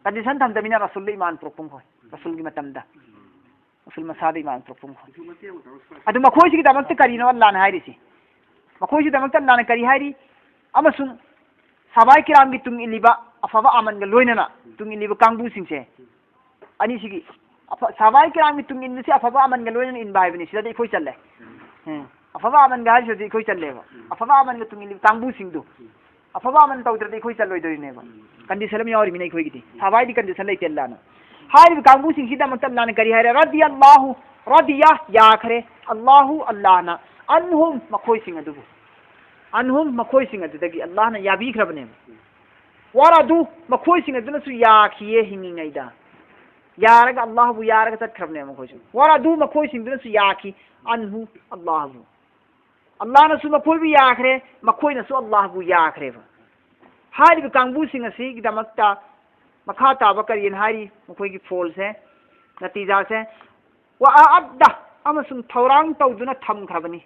ꯀꯟꯗꯤꯁꯟ ꯊꯝꯗꯕꯅꯤꯅ ꯔꯁꯨꯜꯗ ꯏꯃꯥꯟ ꯄꯨꯔꯛꯄ ꯃꯈꯣꯏ, ꯔꯁꯨꯜꯒꯤ ꯃꯇꯝꯗ꯫ ꯔꯁꯨꯜ ꯃꯁꯥꯗ ꯏꯃꯥꯟ ꯄꯨꯔꯛꯄ ꯃꯈꯣꯏ꯫ ꯑꯗꯨ ꯃꯈꯣꯏꯁꯤꯒꯤꯗꯃꯛꯇ ꯀꯔꯤꯅꯣ ꯑꯜꯂꯥꯅ ꯍꯥꯏꯔꯤꯁꯤ? ꯃꯈꯣꯏꯁꯤꯒꯤꯗꯃꯛꯇ ꯑꯜꯂꯥꯅ ꯀꯔꯤ ꯍꯥꯏꯔꯤ? ꯑꯃꯁꯨꯡ ꯁꯍꯥꯕꯥꯏ ꯀꯤꯔꯥꯝꯒꯤ ꯇꯨꯡ ꯏꯜꯂꯤꯕ, ꯑꯐꯕ ꯑꯃꯟꯒ ꯂꯣꯏꯅꯅ ꯇꯨꯡ ꯏꯜꯂꯤꯕ ꯀꯥꯡꯕꯨꯁꯤꯡꯁꯦ, ꯑꯅꯤꯁꯤꯒꯤ ꯑꯐ-, ꯁꯍꯥꯕꯥꯏ ꯀꯤꯔꯥꯝꯒꯤ ꯇꯨꯡ ꯏꯟꯕꯁꯤ ꯑꯐꯕ ꯑꯃꯟꯒ ꯂꯣꯏꯅꯅ ꯏꯟꯕ ꯍꯥꯏꯕꯅꯤ꯫ ꯁꯤꯗꯗꯤ ꯑꯩꯈꯣꯏ ꯆꯜꯂꯦ꯫ ꯎꯝ꯫ ꯑꯐꯕ ꯑꯃꯟꯒ ꯍꯥꯏꯁꯤꯗꯤ ꯑꯩꯈꯣꯏ ꯆꯜꯂꯦꯕ꯫ ꯎꯝ꯫ ꯑꯐꯕ ꯑꯃꯟꯒ ꯇꯨꯡ ꯏꯜꯂꯤꯕ ꯀꯥꯡꯕꯨꯁꯤꯡꯗꯨ꯫ ꯎꯝ꯫ ꯑꯐꯕ ꯑꯃꯟ ꯇꯧꯗ꯭ꯔꯗꯤ ꯑꯩꯈꯣꯏ ꯆꯜꯂꯣꯏꯗꯣꯏꯅꯦꯕ꯫ ꯎꯝ꯫ Condition ꯑꯃ ꯌꯥꯎꯔꯤꯃꯤꯅ ꯑꯩꯈꯣꯏꯒꯤꯗꯤ꯫ ꯎꯝ꯫ ꯁꯍꯥꯕꯥꯏꯗꯤ condition ꯂꯩꯇꯦ ꯑꯜꯂꯥꯅ꯫ ꯍꯥꯏꯔꯤꯕ ꯀꯥꯡꯕꯨꯁꯤꯡꯁꯤꯗꯃꯛꯇ ꯑꯜꯂꯥꯅ ꯀꯔꯤ ꯍꯥꯏꯔꯦ? ꯔꯗꯤꯌꯜꯂꯥꯍꯨ, ꯔꯗꯤꯌ, ꯌꯥꯈ꯭ꯔꯦ꯫ ꯑꯜꯂꯥꯍꯨ, ꯑꯜꯂꯥꯅ꯫ ꯑꯟꯍꯨꯝ, ꯃꯈꯣꯏꯁꯤꯡ ꯑꯗꯨꯕꯨ꯫ ꯑꯟꯍꯨꯝ, ꯃꯈꯣꯏꯁꯤꯡ ꯑꯗꯨꯗꯒꯤ ꯑꯜꯂꯥꯍꯅ ꯌꯥꯕꯤꯈ꯭ꯔꯕꯅꯦꯕ꯫ ꯎꯝ꯫ ꯋꯥꯔꯗꯨ, ꯃꯈꯣꯏꯁꯤꯡ ꯑꯗꯨꯅꯁꯨ ꯌꯥꯈꯤꯌꯦ ꯍꯤꯡꯉꯤꯉꯩꯗ꯫ ꯌꯥꯔꯒ ꯑꯜꯂꯥꯍꯕꯨ ꯌꯥꯔꯒ ꯆꯠꯈ꯭ꯔꯕꯅꯦꯕ ꯃꯈꯣꯏꯁꯨ꯫ ꯋꯥꯔꯗꯨ, ꯃꯈꯣꯏꯁꯤꯡꯗꯨꯅꯁꯨ ꯌꯥꯈꯤ꯫ ꯑꯟꯍꯨ, ꯑꯜꯂꯥꯍꯕꯨ꯫ ꯑꯜꯂꯥꯍꯅꯁꯨ ꯃꯈꯣꯏꯕꯨ ꯌꯥꯈ꯭ꯔꯦ, ꯃꯈꯣꯏꯅꯁꯨ ꯑꯜꯂꯥꯍꯕꯨ ꯌꯥꯈ꯭ꯔꯦꯕ꯫ ꯍꯥꯏꯔꯤꯕ ꯀꯥꯡꯕꯨꯁꯤꯡ ꯑꯁꯤꯒꯤꯗꯃꯛꯇ ꯃꯈꯥ ꯇꯥꯕ ꯀꯔꯤꯅ ꯍꯥꯏꯔꯤ? ꯃꯈꯣꯏꯒꯤ ꯐꯣꯜꯁꯦ, ꯅꯇꯤꯖꯥꯁꯦ, ꯋꯥ ꯑꯑꯗꯗ, ꯑꯃꯁꯨꯡ ꯊꯧꯔꯥꯡ ꯇꯧꯗꯨꯅ ꯊꯝꯈ꯭ꯔꯕꯅꯤ,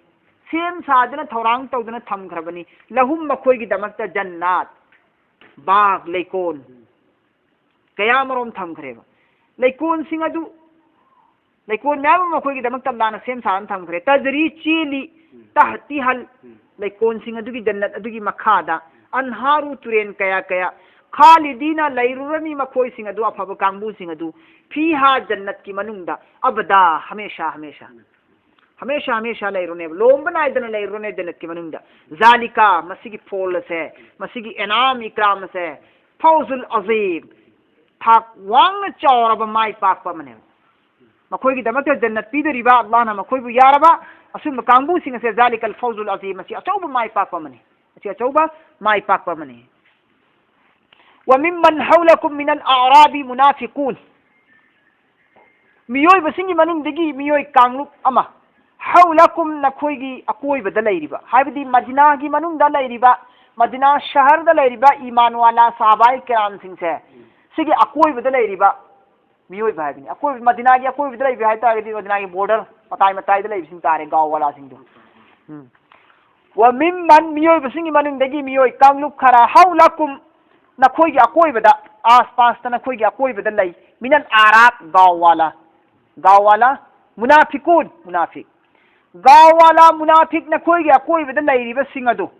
ꯁꯦꯝ ꯁꯥꯗꯨꯅ ꯊꯧꯔꯥꯡ ꯇꯧꯗꯨꯅ ꯊꯝꯈ꯭ꯔꯕꯅꯤ, ꯂꯍꯨꯝ, ꯃꯈꯣꯏꯒꯤꯗꯃꯛꯇ, ꯖꯟꯅꯥꯠ, ꯕꯥꯒ, ꯂꯩꯀꯣꯜ, ꯀꯌꯥ ꯑꯃꯔꯣꯝ ꯊꯝꯈ꯭ꯔꯦꯕ꯫ ꯂꯩꯀꯣꯜꯁꯤꯡ ꯑꯗꯨ, ꯂꯩꯀꯣꯜ ꯃꯌꯥꯝ ꯑꯃ ꯃꯈꯣꯏꯒꯤꯗꯃꯛꯇ ꯑꯜꯂꯥꯍꯅ ꯁꯦꯝ ꯁꯥꯗꯨꯅ ꯊꯝꯈ꯭ꯔꯦ꯫ ꯇꯖꯔꯤ, ꯆꯦꯜꯂꯤ, ꯎꯝ꯫ ꯇꯍꯇꯤꯍꯜ, ꯎꯝ꯫ ꯂꯩꯀꯣꯜꯁꯤꯡ ꯑꯗꯨꯒꯤ ꯖꯟꯅꯠ ꯑꯗꯨꯒꯤ ꯃꯈꯥꯗ, ꯑꯟꯍꯥꯔꯨ, ꯇꯨꯔꯦꯟ ꯀꯌꯥ ꯀꯌꯥ, ꯈꯥꯂꯤꯗꯤꯅ, ꯂꯩꯔꯨꯔꯅꯤ ꯃꯈꯣꯏꯁꯤꯡ ꯑꯗꯨ, ꯑꯐꯕ ꯀꯥꯡꯕꯨꯁꯤꯡ ꯑꯗꯨ, ꯐꯤꯍꯥ, ꯖꯟꯅꯠꯀꯤ ꯃꯅꯨꯡꯗ, ꯑꯕꯗꯥ, ꯍꯃꯦꯁꯥ ꯍꯃꯦꯁꯥ꯫ ꯍꯃꯦꯁꯥ ꯍꯃꯦꯁꯥ ꯂꯩꯔꯨꯅꯦꯕ, ꯂꯣꯝꯕ ꯅꯥꯏꯗꯅ ꯂꯩꯔꯨꯅꯦ ꯖꯟꯅꯠꯀꯤ ꯃꯅꯨꯡꯗ꯫ ꯖꯥꯂꯤꯀꯥ, ꯃꯁꯤꯒꯤ ꯐꯣꯜ ꯑꯁꯦ, ꯃꯁꯤꯒꯤ ꯑꯦꯅꯥꯝ ꯏꯀ꯭ꯔꯥꯝ ꯑꯁꯦ, ꯐꯧꯖꯨꯜ ꯑꯖꯤꯝ, ꯊꯥꯛ ꯋꯥꯡꯅ ꯆꯥꯎꯔꯕ ꯃꯥꯏ ꯄꯥꯛꯄ ꯑꯃꯅꯦꯕ꯫ ꯃꯈꯣꯏꯒꯤꯗꯃꯛꯇ ꯖꯟꯅꯠ ꯄꯤꯗꯣꯔꯤꯕ, ꯑꯜꯂꯥꯍꯅ ꯃꯈꯣꯏꯕꯨ ꯌꯥꯔꯕ ꯑꯁꯨꯝꯕ ꯀꯥꯡꯕꯨꯁꯤꯡ ꯑꯁꯦ, ꯖꯥꯂꯤꯀꯜ ꯐꯧꯖꯨꯜ ꯑꯖꯤꯝ, ꯃꯁꯤ ꯑꯆꯧꯕ ꯃꯥꯏ ꯄꯥꯛꯄ ꯑꯃꯅꯤ꯫ ꯃꯁꯤ ꯑꯆꯧꯕ ꯃꯥꯏ ꯄꯥꯛꯄ ꯑꯃꯅꯤ꯫ وممن حولكم من الأعراب منافقون. ꯃꯤꯑꯣꯏꯕꯁꯤꯡꯒꯤ ꯃꯅꯨꯡꯗꯒꯤ ꯃꯤꯑꯣꯏ ꯀꯥꯡꯂꯨꯞ ꯑꯃ, ꯍꯧꯂꯀꯨꯝ, ꯅꯈꯣꯏꯒꯤ ꯑꯀꯣꯏꯕꯗ ꯂꯩꯔꯤꯕ, ꯍꯥꯏꯕꯗꯤ ꯃꯗꯤꯅꯥꯒꯤ ꯃꯅꯨꯡꯗ ꯂꯩꯔꯤꯕ, ꯃꯗꯤꯅꯥ ꯁꯍꯔꯗ ꯂꯩꯔꯤꯕ ꯏꯃꯥꯟ ꯋꯥꯂꯥ ꯁꯍꯥꯕꯥꯏ ꯀꯤꯔꯥꯝꯁꯤꯡꯁꯦ, ꯁꯤꯒꯤ ꯑꯀꯣꯏꯕꯗ ꯂꯩꯔꯤꯕ ꯃꯤꯑꯣꯏꯕ ꯍꯥꯏꯕꯅꯤ꯫ ꯑꯀꯣꯏꯕ, ꯃꯗꯤꯅꯥꯒꯤ ꯑꯀꯣꯏꯕꯗ ꯂꯩꯕ ꯍꯥꯏ ꯇꯥꯔꯒꯗꯤ ꯃꯗꯤꯅꯥꯒꯤ border ꯃꯇꯥꯏ ꯃꯇꯥꯏꯗ ꯂꯩꯕꯁꯤꯡ ꯇꯥꯔꯦ, ꯒꯥꯎ ꯋꯥꯂꯥꯁꯤꯡꯗꯣ꯫ ꯎꯝ. ꯋꯃꯤꯝꯃꯟ, ꯃꯤꯑꯣꯏꯕꯁꯤꯡꯒꯤ ꯃꯅꯨꯡꯗꯒꯤ ꯃꯤꯑꯣꯏ ꯀꯥꯡꯂꯨꯞ ꯈꯔ, ꯍꯧꯂꯀꯨꯝ, ꯅꯈꯣꯏꯒꯤ ꯑꯀꯣꯏꯕꯗ, ꯑꯥꯁꯄꯥꯁꯇ, ꯅꯈꯣꯏꯒꯤ ꯑꯀꯣꯏꯕꯗ ꯂꯩ, ꯃꯤꯅꯜ ꯑꯥꯔꯥꯕ, ꯒꯥꯎ ꯋꯥꯂꯥ, ꯒꯥꯎ ꯋꯥꯂꯥ, ꯃꯨꯅꯥꯐꯤꯀꯨꯟ, ꯃꯨꯅꯥꯐꯤꯛ, ꯒꯥꯎ ꯋꯥꯂꯥ, ꯃꯨꯅꯥꯐꯤꯛ, ꯅꯈꯣꯏꯒꯤ ꯑꯀꯣꯏꯕꯗ ꯂꯩꯔꯤꯕꯁꯤꯡ ꯑꯗꯨ,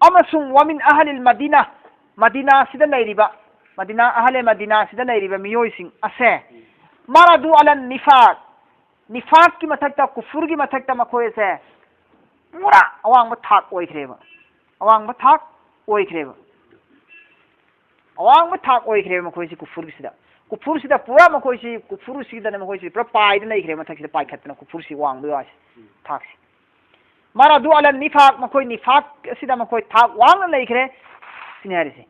ꯑꯃꯁꯨꯡ ꯋꯃꯤꯟ ꯑꯍꯂꯤꯜ ꯃꯗꯤꯅꯥ, ꯃꯗꯤꯅꯥꯁꯤꯗ ꯂꯩꯔꯤꯕ, ꯃꯗꯤꯅꯥ, ꯑꯍꯂꯦ ꯃꯗꯤꯅꯥꯁꯤꯗ ꯂꯩꯔꯤꯕ ꯃꯤꯑꯣꯏꯁꯤꯡ ꯑꯁꯦ, ꯃꯔꯗꯨ ꯑꯂꯟ ꯅꯤꯐꯥꯛ, ꯅꯤꯐꯥꯛꯀꯤ ꯃꯊꯛꯇ, ꯀꯨꯐꯨꯔꯒꯤ ꯃꯊꯛꯇ ꯃꯈꯣꯏ ꯑꯁꯦ ꯄꯨꯔꯥ ꯑꯋꯥꯡꯕ ꯊꯥꯛ ꯑꯣꯏꯈ꯭ꯔꯦꯕ꯫ ꯑꯋꯥꯡꯕ ꯊꯥꯛ ꯑꯣꯏꯈ꯭ꯔꯦꯕ꯫ ꯑꯋꯥꯡꯕ ꯊꯥꯛ ꯑꯣꯏꯈ꯭ꯔꯦꯕ ꯃꯈꯣꯏꯁꯤ ꯀꯨꯐꯨꯔꯒꯤꯁꯤꯗ꯫ ꯀꯨꯐꯨꯔꯁꯤꯗ ꯄꯨꯔꯥ ꯃꯈꯣꯏꯁꯤ, ꯀꯨꯐꯨꯔꯁꯤꯗꯅ ꯃꯈꯣꯏꯁꯤ ꯄꯨꯔꯥ ꯄꯥꯏꯗꯅ ꯂꯩꯈ꯭ꯔꯦ, ꯃꯊꯛꯁꯤꯗ ꯄꯥꯏꯈꯠꯇꯅ ꯀꯨꯐꯨꯔꯁꯤ ꯋꯥꯡꯕꯒꯤ ꯋꯥꯁꯤ, ꯊꯥꯛꯁꯤ꯫ ꯃꯔꯗꯨ ꯑꯂꯟ ꯅꯤꯐꯥꯛ, ꯃꯈꯣꯏ ꯅꯤꯐꯥꯛ ꯑꯁꯤꯗ ꯃꯈꯣꯏ ꯊꯥꯛ ꯋꯥꯡꯅ ꯂꯩꯈ꯭ꯔꯦ ꯁꯤꯅꯤ ꯍꯥꯏꯔꯤꯁꯦ꯫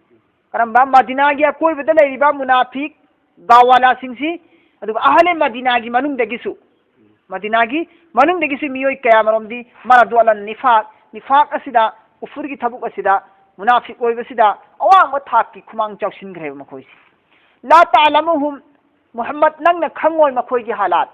ꯀꯔꯝꯕ? ꯃꯗꯤꯅꯥꯒꯤ ꯑꯀꯣꯏꯕꯗ ꯂꯩꯔꯤꯕ ꯃꯨꯅꯥꯐꯤꯛ, ꯒꯥꯋꯥꯂꯥꯁꯤꯡꯁꯤ, ꯑꯗꯨꯒ ꯑꯍꯂꯦ ꯃꯗꯤꯅꯥꯒꯤ ꯃꯅꯨꯡꯗꯒꯤꯁꯨ, ꯃꯗꯤꯅꯥꯒꯤ ꯃꯅꯨꯡꯗꯒꯤꯁꯨ ꯃꯤꯑꯣꯏ ꯀꯌꯥꯃꯔꯣꯝꯗꯤ ꯃꯔꯗꯨ ꯑꯂꯟ ꯅꯤꯐꯥꯛ, ꯅꯤꯐꯥꯛ ꯑꯁꯤꯗ, ꯀꯨꯐꯨꯔꯒꯤ ꯊꯕꯛ ꯑꯁꯤꯗ, ꯃꯨꯅꯥꯐꯤꯛ ꯑꯣꯏꯕꯁꯤꯗ ꯑꯋꯥꯡꯕ ꯊꯥꯛꯀꯤ ꯈꯨꯃꯥꯡ ꯆꯥꯎꯁꯤꯟꯈ꯭ꯔꯦꯕ ꯃꯈꯣꯏꯁꯤ꯫ ꯂꯥ ꯇꯥꯂꯃꯨꯍꯨꯝ, ꯃꯨꯍꯝꯃꯗ, ꯅꯪꯅ ꯈꯪꯉꯣꯏ ꯃꯈꯣꯏꯒꯤ ꯍꯥꯂꯥꯠ꯫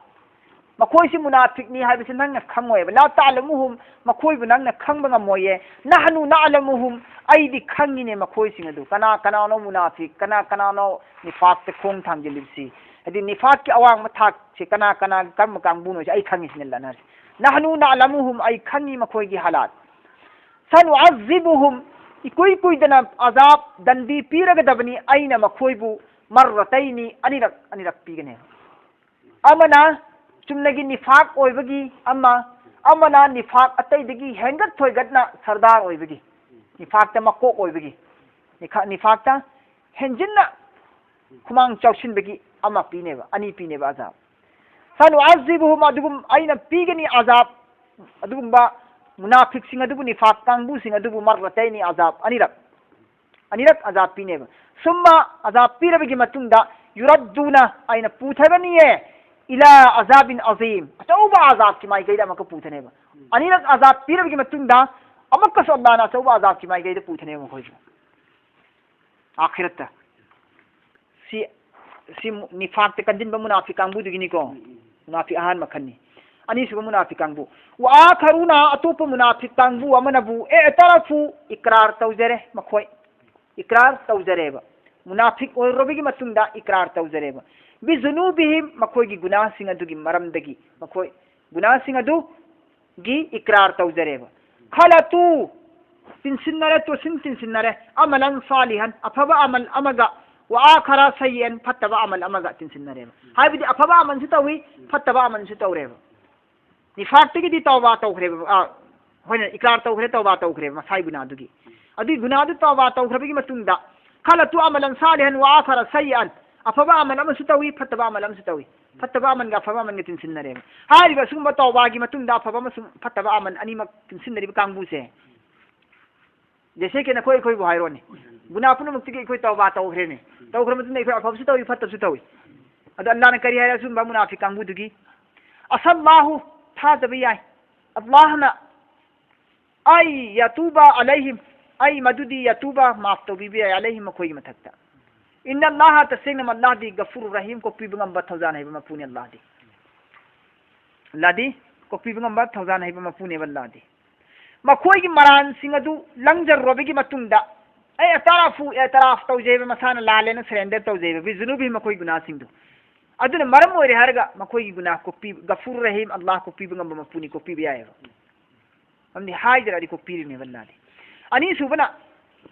ꯃꯈꯣꯏꯁꯤ ꯃꯨꯅꯥꯐꯤꯛꯅꯤ ꯍꯥꯏꯕꯁꯤ ꯅꯪꯅ ꯈꯪꯉꯣꯏꯕ꯫ ꯂꯥ ꯇꯥꯂꯃꯨꯍꯨꯝ, ꯃꯈꯣꯏꯕꯨ ꯅꯪꯅ ꯈꯪꯕ ꯉꯝꯃꯣꯏꯌꯦ꯫ ꯅꯍꯅꯨ ꯅꯥꯂꯃꯨꯍꯨꯝ, ꯑꯩꯗꯤ ꯈꯪꯉꯤꯅꯦ ꯃꯈꯣꯏꯁꯤꯡ ꯑꯗꯨ꯫ ꯀꯅꯥ ꯀꯅꯥꯅꯣ ꯃꯨꯅꯥꯐꯤꯛ, ꯀꯅꯥ ꯀꯅꯥꯅꯣ ꯅꯤꯐꯥꯛꯇ ꯈꯣꯡ ꯊꯥꯡꯖꯤꯜꯂꯤꯕꯁꯤ? ꯍꯥꯏꯗꯤ ꯅꯤꯐꯥꯛꯀꯤ ꯑꯋꯥꯡꯕ ꯊꯥꯛꯁꯦ ꯀꯅꯥ ꯀꯅꯥ, ꯀꯔꯝꯕ ꯀꯥꯡꯕꯨꯅꯣ ꯍꯥꯏꯁꯦ ꯑꯩ ꯈꯪꯉꯤ ꯁꯤꯅꯤ ꯑꯜꯂꯥꯍꯅ ꯍꯥꯏꯔꯤꯁꯦ꯫ ꯅꯍꯅꯨ ꯅꯥꯂꯃꯨꯍꯨꯝ, ꯑꯩ ꯈꯪꯉꯤ ꯃꯈꯣꯏꯒꯤ ꯍꯥꯂꯥꯠ꯫ ꯁꯅꯨꯑꯖꯤꯕꯨꯍꯨꯝ, ꯏꯀꯨꯏ ꯀꯨꯏꯗꯅ ꯑꯖꯥꯕ, ꯗꯟꯗꯤ ꯄꯤꯔꯒꯗꯕꯅꯤ ꯑꯩꯅ ꯃꯈꯣꯏꯕꯨ, ꯃꯔꯔꯇꯩꯅꯤ, ꯑꯅꯤꯔꯛ, ꯑꯅꯤꯔꯛ ꯄꯤꯒꯅꯤ꯫ ꯑꯃꯅ ꯆꯨꯝꯅꯒꯤ ꯅꯤꯐꯥꯛ ꯑꯣꯏꯕꯒꯤ ꯑꯃ, ꯑꯃꯅ ꯅꯤꯐꯥꯛ ꯑꯇꯩꯗꯒꯤ ꯍꯦꯟꯒꯠ ꯊꯣꯏꯒꯠꯅ ꯁꯔꯗꯥꯔ ꯑꯣꯏꯕꯒꯤ, ꯅꯤꯐꯥꯛꯇ ꯃꯀꯣꯛ ꯑꯣꯏꯕꯒꯤ, ꯅꯤꯈꯥ-, ꯅꯤꯐꯥꯛꯇ ꯍꯦꯟꯖꯤꯟꯅ ꯈꯨꯃꯥꯡ ꯆꯥꯎꯁꯤꯟꯕꯒꯤ ꯑꯃ ꯄꯤꯅꯦꯕ, ꯑꯅꯤ ꯄꯤꯅꯦꯕ ꯑꯖꯥꯕ꯫ ꯁꯅꯨꯑꯖꯤꯕꯨꯍꯨꯝ, ꯑꯗꯨꯒꯨꯝ ꯑꯩꯅ ꯄꯤꯒꯅꯤ ꯑꯖꯥꯕ, ꯑꯗꯨꯒꯨꯝꯕ ꯃꯨꯅꯥꯐꯤꯛꯁꯤꯡ ꯑꯗꯨꯕꯨ, ꯅꯤꯐꯥꯛ ꯀꯥꯡꯕꯨꯁꯤꯡ ꯑꯗꯨꯕꯨ, ꯃꯔꯔꯇꯩꯅꯤ, ꯑꯖꯥꯕ ꯑꯅꯤꯔꯛ, ꯑꯅꯤꯔꯛ ꯑꯖꯥꯕ ꯄꯤꯅꯦꯕ꯫ ꯁꯨꯝꯃ ꯑꯖꯥꯕ ꯄꯤꯔꯕꯒꯤ ꯃꯇꯨꯡꯗ, ꯌꯨꯔꯗꯨꯅ, ꯑꯩꯅ ꯄꯨꯊꯒꯅꯤꯌꯦ, ꯏꯂꯥ ꯑꯖꯥꯕꯤꯟ ꯑꯖꯤꯝ, ꯑꯆꯧꯕ ꯑꯖꯥꯕꯀꯤ ꯃꯥꯏꯀꯩꯗ ꯑꯃꯨꯛꯀ ꯄꯨꯊꯅꯦꯕ꯫ ꯑꯅꯤꯔꯛ ꯑꯖꯥꯕ ꯄꯤꯔꯕꯒꯤ ꯃꯇꯨꯡꯗ ꯑꯃꯨꯛꯀꯁꯨ ꯑꯜꯂꯥꯍꯅ ꯑꯆꯧꯕ ꯑꯖꯥꯕꯀꯤ ꯃꯥꯏꯀꯩꯗ ꯄꯨꯊꯅꯦꯕ ꯃꯈꯣꯏꯁꯨ꯫ ꯑꯥꯈꯤꯔꯠꯇ꯫ ꯁꯤ, ꯁꯤ ꯅꯤꯐꯥꯛꯇ ꯀꯟꯁꯤꯟꯕ ꯃꯨꯅꯥꯐꯤꯛ ꯀꯥꯡꯕꯨꯗꯨꯒꯤꯅꯤꯀꯣ꯫ ꯎꯝ, ꯎꯝ꯫ ꯃꯨꯅꯥꯐꯤꯛ ꯑꯍꯥꯟꯕ ꯃꯈꯜꯅꯤ꯫ ꯑꯅꯤꯁꯨꯕ ꯃꯨꯅꯥꯐꯤꯛ ꯀꯥꯡꯕꯨ꯫ ꯋꯥ ꯑꯥꯈꯔꯨꯅ, ꯑꯇꯣꯞꯄ ꯃꯨꯅꯥꯐꯤꯛ ꯀꯥꯡꯕꯨ ꯑꯃꯅꯕꯨ, ꯑꯦ ꯇꯔꯐꯨ, ꯏꯀ꯭ꯔꯥꯔ ꯇꯧꯖꯔꯦ ꯃꯈꯣꯏ꯫ ꯏꯀ꯭ꯔꯥꯔ ꯇꯧꯖꯔꯦꯕ꯫ ꯃꯨꯅꯥꯐꯤꯛ ꯑꯣꯏꯔꯨꯔꯕꯒꯤ ꯃꯇꯨꯡꯗ ꯏꯀ꯭ꯔꯥꯔ ꯇꯧꯖꯔꯦꯕ꯫ ꯕꯤꯖꯨꯅꯨꯕꯤꯍꯤꯝ, ꯃꯈꯣꯏꯒꯤ ꯒꯨꯅꯥꯁꯤꯡ ꯑꯗꯨꯒꯤ ꯃꯔꯝꯗꯒꯤ, ꯃꯈꯣꯏ ꯒꯨꯅꯥꯁꯤꯡ ꯑꯗꯨꯒꯤ ꯏꯀ꯭ꯔꯥꯔ ꯇꯧꯖꯔꯦꯕ꯫ ꯈꯂꯇꯨ, ꯇꯤꯟꯁꯤꯟꯅꯔꯦ, ꯇꯣꯠꯁꯤꯟ ꯇꯤꯟꯁꯤꯟꯅꯔꯦ꯫ ꯑꯃꯂꯟ ꯁꯥꯂꯤꯍꯟ, ꯑꯐꯕ ꯑꯃꯜ ꯑꯃꯒ وآخر سيئا, ꯐꯠꯇꯕ ꯑꯃꯜ ꯑꯃꯒ ꯇꯤꯟꯁꯤꯟꯅꯔꯦꯕ꯫ ꯍꯥꯏꯕꯗꯤ ꯑꯐꯕ ꯑꯃꯜꯁꯨ ꯇꯧꯏ, ꯐꯠꯇꯕ ꯑꯃꯜꯁꯨ ꯇꯧꯔꯦꯕ꯫ ꯅꯤꯐꯥꯛꯇꯒꯤꯗꯤ ꯇꯧꯕꯥ ꯇꯧꯈ꯭ꯔꯦꯕ, ꯑ, ꯍꯣꯏꯅ ꯏꯀ꯭ꯔꯥꯔ ꯇꯧꯈ꯭ꯔꯦ, ꯇꯧꯕꯥ ꯇꯧꯈ꯭ꯔꯦꯕ ꯃꯁꯥꯒꯤ ꯒꯨꯅꯥꯗꯨꯒꯤ꯫ ꯑꯗꯨꯒꯤ ꯒꯨꯅꯥꯗꯨ ꯇꯧꯕꯥ ꯇꯧꯈ꯭ꯔꯕꯒꯤ ꯃꯇꯨꯡꯗ, خلطوا عملا صالحا وآخر سيئا, ꯑꯐꯕ ꯑꯃꯜ ꯑꯃꯁꯨ ꯇꯧꯏ, ꯐꯠꯇꯕ ꯑꯃꯜ ꯑꯃꯁꯨ ꯇꯧꯏ꯫ ꯐꯠꯇꯕ ꯑꯃꯜꯒ ꯑꯐꯕ ꯑꯃꯜꯒ ꯇꯤꯟꯁꯤꯟꯅꯔꯦꯕ꯫ ꯍꯥꯏꯔꯤꯕ ꯑꯁꯤꯒꯨꯝꯕ ꯇꯧꯕꯥꯒꯤ ꯃꯇꯨꯡꯗ ꯑꯐꯕ ꯑꯃꯁꯨꯡ ꯐꯠꯇꯕ ꯑꯃꯜ ꯑꯅꯤꯃꯛ ꯇꯤꯟꯁꯤꯟꯅꯔꯤꯕ ꯀꯥꯡꯕꯨꯁꯦ, ꯖꯦꯁꯦ ꯀꯦ ꯅꯈꯣꯏ ꯑꯩꯈꯣꯏꯕꯨ ꯍꯥꯏꯔꯣꯅꯦ, ꯒꯨꯅꯥ ꯄꯨꯝꯅꯃꯛꯇꯒꯤ ꯑꯩꯈꯣꯏ ꯇꯧꯕꯥ ꯇꯧꯈ꯭ꯔꯦꯅꯦ꯫ ꯇꯧꯈ꯭ꯔ ꯃꯇꯨꯡꯗ ꯑꯩꯈꯣꯏ ꯑꯐꯕꯁꯨ ꯇꯧꯏ, ꯐꯠꯇꯕꯁꯨ ꯇꯧꯏ꯫ ꯑꯗꯣ ꯑꯜꯂꯥꯍꯅ ꯀꯔꯤ ꯍꯥꯏꯔꯦ ꯑꯁꯤꯒꯨꯝꯕ ꯃꯨꯅꯥꯐꯤꯛ ꯀꯥꯡꯕꯨꯗꯨꯒꯤ? عسى الله, ꯊꯥꯖꯕ ꯌꯥꯏ ꯑꯜꯂꯥꯍꯅ, أن يتوب عليهم, ꯑꯩ ꯃꯗꯨꯗꯤ, يتوب, ꯃꯥꯐ ꯇꯧꯕꯤꯕ ꯌꯥꯏ, عليهم, ꯃꯈꯣꯏꯒꯤ ꯃꯊꯛꯇ꯫ إن الله, ꯇꯁꯦꯡꯅ ꯑꯜꯂꯥꯍꯗꯤ, غفور رحيم, ꯀꯣꯛꯄꯤꯕ ꯉꯝꯕ, ꯊꯧꯖꯥꯜ ꯍꯩꯕ ꯃꯄꯨꯅꯤ ꯑꯜꯂꯥꯍꯗꯤ꯫ ꯑꯜꯂꯥꯍꯗꯤ ꯀꯣꯛꯄꯤꯕ ꯉꯝꯕ, ꯊꯧꯖꯥꯜ ꯍꯩꯕ ꯃꯄꯨꯅꯦꯕ ꯑꯜꯂꯥꯍꯗꯤ꯫ ꯃꯈꯣꯏꯒꯤ ꯃꯔꯥꯟꯁꯤꯡ ꯑꯗꯨ ꯂꯪꯖꯔꯨꯔꯕꯒꯤ ꯃꯇꯨꯡꯗ, ꯑꯩ ꯑꯦꯇꯥꯔꯥꯐꯨ, ꯑꯦꯇꯥꯔꯥꯐ ꯇꯧꯖꯩꯕ, ꯃꯁꯥꯅ ꯂꯥꯜꯂꯦꯅ surrender ꯇꯧꯖꯩꯕ, ꯕꯤꯖꯨꯅꯨꯕꯤ, ꯃꯈꯣꯏꯒꯤ ꯒꯨꯅꯥꯁꯤꯡꯗꯨ꯫ ꯑꯗꯨꯅ ꯃꯔꯝ ꯑꯣꯏꯔꯦ ꯍꯥꯏꯔꯒ ꯃꯈꯣꯏꯒꯤ ꯒꯨꯅꯥ ꯀꯣꯛꯄꯤ, ꯒꯐꯨꯔ ꯔꯍꯤꯝ, ꯑꯜꯂꯥꯍ ꯀꯣꯛꯄꯤꯕ ꯉꯝꯕ ꯃꯄꯨꯅꯤ, ꯀꯣꯛꯄꯤꯕ ꯌꯥꯏꯑꯕ꯫ ꯃꯔꯝꯗꯤ ꯍꯥꯏꯖꯔꯛꯑꯗꯤ ꯀꯣꯛꯄꯤꯔꯤꯅꯦꯕ ꯑꯜꯂꯥꯍꯗꯤ꯫ ꯑꯅꯤꯁꯨꯕꯅ,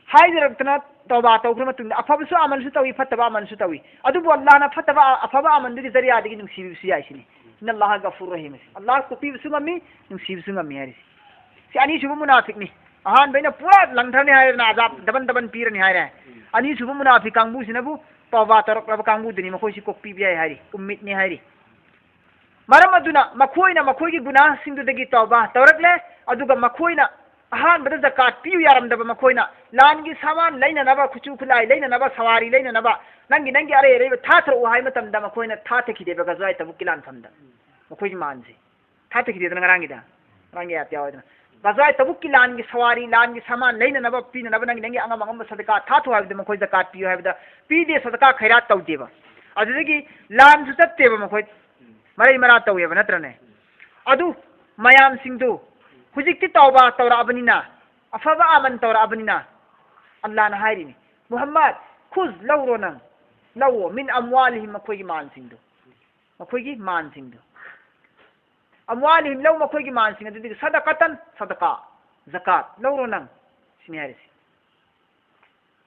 ꯍꯥꯏꯖꯔꯛꯇꯅ ꯇꯧꯕꯥ ꯇꯧꯈ꯭ꯔ ꯃꯇꯨꯡꯗ ꯑꯐꯕꯁꯨ ꯑꯃꯜꯁꯨ ꯇꯧꯏ, ꯐꯠꯇꯕ ꯑꯃꯜꯁꯨ ꯇꯧꯏ꯫ ꯑꯗꯨꯕꯨ ꯑꯜꯂꯥꯍꯅ ꯐꯠꯇꯕ, ꯑꯐꯕ ꯑꯃꯜꯗꯨꯒꯤ ꯖꯔꯤꯌꯥꯗꯒꯤ ꯅꯨꯡꯁꯤꯕꯤꯕꯁꯨ ꯌꯥꯏ ꯁꯤꯅꯤ꯫ إن الله غفور رحيم. ꯑꯜꯂꯥꯍ ꯀꯣꯛꯄꯤꯕꯁꯨ ꯉꯝꯃꯤ, ꯅꯨꯡꯁꯤꯕꯁꯨ ꯉꯝꯃꯤ ꯍꯥꯏꯔꯤꯁꯤ꯫ ꯁꯤ ꯑꯅꯤꯁꯨꯕ ꯃꯨꯅꯥꯐꯤꯛꯅꯤ꯫ ꯑꯍꯥꯟꯕꯩꯅ ꯄꯨꯔꯥ ꯂꯪꯊꯔꯅꯤ ꯍꯥꯏꯔꯦꯗꯅ, ꯑꯖꯥꯕ ꯗꯕꯟ ꯗꯕꯟ ꯄꯤꯔꯅꯤ ꯍꯥꯏꯔꯦ꯫ ꯑꯅꯤꯁꯨꯕ ꯃꯨꯅꯥꯐꯤꯛ ꯀꯥꯡꯕꯨꯁꯤꯅꯕꯨ ꯇꯧꯕꯥ ꯇꯧꯔꯛꯂꯕ ꯀꯥꯡꯕꯨꯗꯨꯅꯤ, ꯃꯈꯣꯏꯁꯤ ꯀꯣꯛꯄꯤꯕ ꯌꯥꯏ ꯍꯥꯏꯔꯤ, ꯎꯝꯃꯤꯠꯅꯤ ꯍꯥꯏꯔꯤ꯫ ꯃꯔꯝ ꯑꯗꯨꯅ ꯃꯈꯣꯏꯅ ꯃꯈꯣꯏꯒꯤ ꯒꯨꯅꯥꯍꯁꯤꯡꯗꯨꯗꯒꯤ ꯇꯧꯕꯥ ꯇꯧꯔꯛꯂꯦ, ꯑꯗꯨꯒ ꯃꯈꯣꯏꯅ ꯑꯍꯥꯟꯕꯗ ꯖꯀꯥꯠ ꯄꯤꯌꯨ ꯌꯥꯔꯝꯗꯕ ꯃꯈꯣꯏꯅ ꯂꯥꯟꯒꯤ ꯁꯥꯃꯥꯟ ꯂꯩꯅꯅꯕ, ꯈꯨꯠꯁꯨ ꯈꯨꯠꯂꯥꯏ ꯂꯩꯅꯅꯕ, ꯁꯋꯥꯔꯤ ꯂꯩꯅꯅꯕ, ꯅꯪꯒꯤ, ꯅꯪꯒꯤ ꯑꯔꯩ ꯑꯔꯩꯕ ꯊꯥꯊꯔꯛꯎ ꯍꯥꯏꯕ ꯃꯇꯝꯗ ꯃꯈꯣꯏꯅ ꯊꯥꯊꯈꯤꯗꯦꯕ ꯒꯖꯋꯥꯏ ꯇꯕꯨꯛꯀꯤ ꯂꯥꯟꯐꯝꯗ꯫ ꯃꯈꯣꯏꯒꯤ ꯃꯥꯟꯁꯦ ꯊꯥꯊꯈꯤꯗꯦꯗꯅ ꯉꯔꯥꯡꯒꯤꯗ, ꯉꯔꯥꯡꯒꯤ ꯑꯥꯌꯠ ꯌꯥꯎꯋꯦꯗꯅ꯫ ꯒꯖꯋꯥꯏ ꯇꯕꯨꯛꯀꯤ ꯂꯥꯟꯒꯤ ꯁꯋꯥꯔꯤ, ꯂꯥꯟꯒꯤ ꯁꯥꯃꯥꯟ ꯂꯩꯅꯅꯕ ꯄꯤꯅꯅꯕ ꯅꯪꯒꯤ, ꯅꯪꯒꯤ ꯑꯉꯝ ꯑꯉꯝꯕ ꯁꯗꯀꯥ ꯊꯥꯊꯣꯛ ꯍꯥꯏꯕꯗ ꯃꯈꯣꯏ ꯖꯀꯥꯠ ꯄꯤꯌꯨ ꯍꯥꯏꯕꯗ ꯄꯤꯗꯦ, ꯁꯗꯀꯥ ꯈꯩꯔꯥꯠ ꯇꯧꯗꯦꯕ꯫ ꯑꯗꯨꯗꯒꯤ ꯂꯥꯟꯁꯨ ꯆꯠꯇꯦꯕ ꯃꯈꯣꯏ, ꯃꯔꯩ ꯃꯔꯥ ꯇꯧꯋꯦꯕ, ꯅꯠꯇ꯭ꯔꯅꯦ? ꯑꯗꯨ ꯃꯌꯥꯝꯁꯤꯡꯗꯨ ꯍꯧꯖꯤꯛꯇꯤ ꯇꯧꯕꯥ ꯇꯧꯔꯛꯑꯕꯅꯤꯅ, ꯑꯐꯕ ꯑꯃꯜ ꯇꯧꯔꯛꯑꯕꯅꯤꯅ, ꯑꯜꯂꯥꯍꯅ ꯍꯥꯏꯔꯤꯅꯤ, ꯃꯨꯍꯝꯃꯗ, ꯈꯨꯖ, ꯂꯧꯔꯣ ꯅꯪ, ꯂꯧꯑꯣ, من أموالهم, ꯃꯈꯣꯏꯒꯤ ꯃꯥꯟꯁꯤꯡꯗꯨ, ꯃꯈꯣꯏꯒꯤ ꯃꯥꯟꯁꯤꯡꯗꯨ꯫ أموالهم, ꯂꯧ, ꯃꯈꯣꯏꯒꯤ ꯃꯥꯟꯁꯤꯡ ꯑꯗꯨꯗꯒꯤ, صدقة, ꯁꯗꯀꯥ, ꯖꯀꯥꯠ, ꯂꯧꯔꯣ ꯅꯪ, ꯁꯤꯅꯤ ꯍꯥꯏꯔꯤꯁꯤ꯫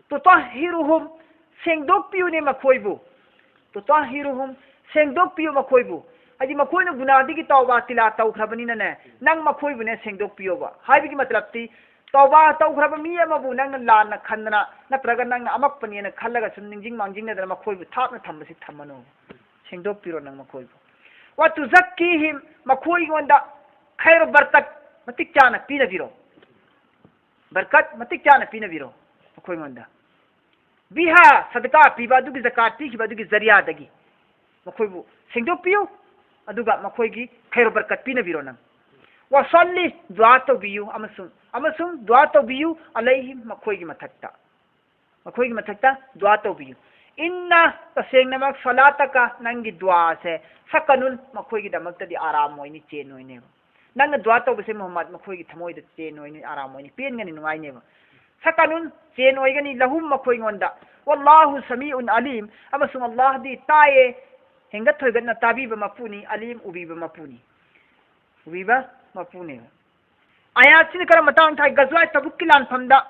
تطهرهم, ꯁꯦꯡꯗꯣꯛꯄꯤꯌꯨꯅꯦ ꯃꯈꯣꯏꯕꯨ꯫ ꯇꯨꯇꯥꯍꯤꯔꯨꯍꯨꯝ, ꯁꯦꯡꯗꯣꯛꯄꯤꯌꯨ ꯃꯈꯣꯏꯕꯨ꯫ ꯍꯥꯏꯗꯤ ꯃꯈꯣꯏꯅ ꯒꯨꯅꯥꯗꯒꯤ ꯇꯧꯕ ꯇꯤꯂꯥ ꯇꯧꯈ꯭ꯔꯕꯅꯤꯅꯅꯦ, ꯅꯪ ꯃꯈꯣꯏꯕꯨꯅꯦ ꯁꯦꯡꯗꯣꯛꯄꯤꯌꯣꯕ꯫ ꯍꯥꯏꯕꯒꯤ ꯃꯇꯂꯕꯇꯤ, ꯇꯧꯕ ꯇꯧꯈ꯭ꯔꯕ ꯃꯤ ꯑꯃꯕꯨ ꯅꯪꯅ ꯂꯥꯟꯅ ꯈꯟꯗꯅ ꯅꯠꯇ꯭ꯔꯒ ꯅꯪꯅ ꯑꯃꯛꯄꯅꯦꯅ ꯈꯜꯂꯒ ꯁꯨꯝ ꯅꯤꯡꯁꯤꯡ ꯃꯥꯡꯖꯤꯡꯅꯗꯅ ꯃꯈꯣꯏꯕꯨ ꯊꯥꯞꯅ ꯊꯝꯕꯁꯤ ꯊꯝꯃꯅꯨ꯫ ꯁꯦꯡꯗꯣꯛꯄꯤꯔꯣ ꯅꯪ ꯃꯈꯣꯏꯕꯨ꯫ ꯋꯥ ꯇꯨꯖꯛꯀꯤꯍꯤꯝ, ꯃꯈꯣꯏꯉꯣꯟꯗ ꯈꯩꯔ ꯕꯔꯀꯠ ꯃꯇꯤꯛ ꯆꯥꯅ ꯄꯤꯅꯕꯤꯔꯣ꯫ ꯕꯔꯀꯠ ꯃꯇꯤꯛ ꯆꯥꯅ ꯄꯤꯅꯕꯤꯔꯣ ꯃꯈꯣꯏꯉꯣꯟꯗ꯫ ꯕꯤꯍꯥ, ꯁꯗꯀꯥ ꯄꯤꯕ ꯑꯗꯨꯒꯤ, ꯖꯀꯥꯠ ꯄꯤꯈꯤꯕ ꯑꯗꯨꯒꯤ ꯖꯔꯤꯌꯥꯗꯒꯤ ꯃꯈꯣꯏꯕꯨ ꯁꯦꯡꯗꯣꯛꯄꯤꯌꯨ, ꯑꯗꯨꯒ ꯃꯈꯣꯏꯒꯤ ꯈꯩꯔ ꯕꯔꯀꯠ ꯄꯤꯅꯕꯤꯔꯣ ꯅꯪ꯫ ꯋꯥꯁꯜꯂꯤ, ꯗꯨꯋꯥ ꯇꯧꯕꯤꯌꯨ, ꯑꯃꯁꯨꯡ, ꯑꯃꯁꯨꯡ ꯗꯨꯋꯥ ꯇꯧꯕꯤꯌꯨ, ꯑꯂꯩꯍꯤꯝ, ꯃꯈꯣꯏꯒꯤ ꯃꯊꯛꯇ, ꯃꯈꯣꯏꯒꯤ ꯃꯊꯛꯇ ꯗꯨꯋꯥ ꯇꯧꯕꯤꯌꯨ꯫ ꯏꯟꯅ, ꯇꯁꯦꯡꯅꯃꯛ, ꯁꯂꯥꯇꯀ, ꯅꯪꯒꯤ ꯗꯨꯋꯥꯁꯦ, ꯁꯀꯅꯨꯟ, ꯃꯈꯣꯏꯒꯤꯗꯃꯛꯇꯗꯤ ꯑꯔꯥꯝ ꯑꯣꯏꯅꯤ, ꯆꯦꯟ ꯑꯣꯏꯅꯦꯕ꯫ ꯅꯪꯅ ꯗꯨꯋꯥ ꯇꯧꯕꯁꯦ ꯃꯨꯍꯝꯃꯗ ꯃꯈꯣꯏꯒꯤ ꯊꯃꯣꯏꯗ ꯆꯦꯟ ꯑꯣꯏꯅꯤ, ꯑꯔꯥꯝ ꯑꯣꯏꯅꯤ, ꯄꯦꯟꯒꯅꯤ, ꯅꯨꯡꯉꯥꯏꯅꯦꯕ꯫ ꯁꯀꯅꯨꯟ, ꯆꯦꯟ ꯑꯣꯏꯒꯅꯤ, ꯂꯍꯨꯝ, ꯃꯈꯣꯏꯉꯣꯟꯗ꯫ ꯋꯥꯜꯂꯥꯍꯨ ꯁꯃꯤꯎꯟ ꯑꯂꯤꯝ, ꯑꯃꯁꯨꯡ ꯑꯜꯂꯥꯍꯗꯤ ꯇꯥꯏꯌꯦ, ꯍꯦꯟꯒꯠ ꯊꯣꯏꯒꯠꯅ ꯇꯥꯕꯤꯕ ꯃꯄꯨꯅꯤ, ꯑꯂꯤꯝ, ꯎꯕꯤꯕ ꯃꯄꯨꯅꯤ꯫ ꯎꯕꯤꯕ ꯃꯄꯨꯅꯦꯕ꯫ ꯑꯥꯌꯥꯠꯁꯤꯅ ꯀꯔꯝꯕ ꯃꯇꯥꯡ ꯊꯥꯏ? ꯒꯖꯋꯥꯏ ꯇꯕꯨꯛꯀꯤ ꯂꯥꯟꯐꯝꯗ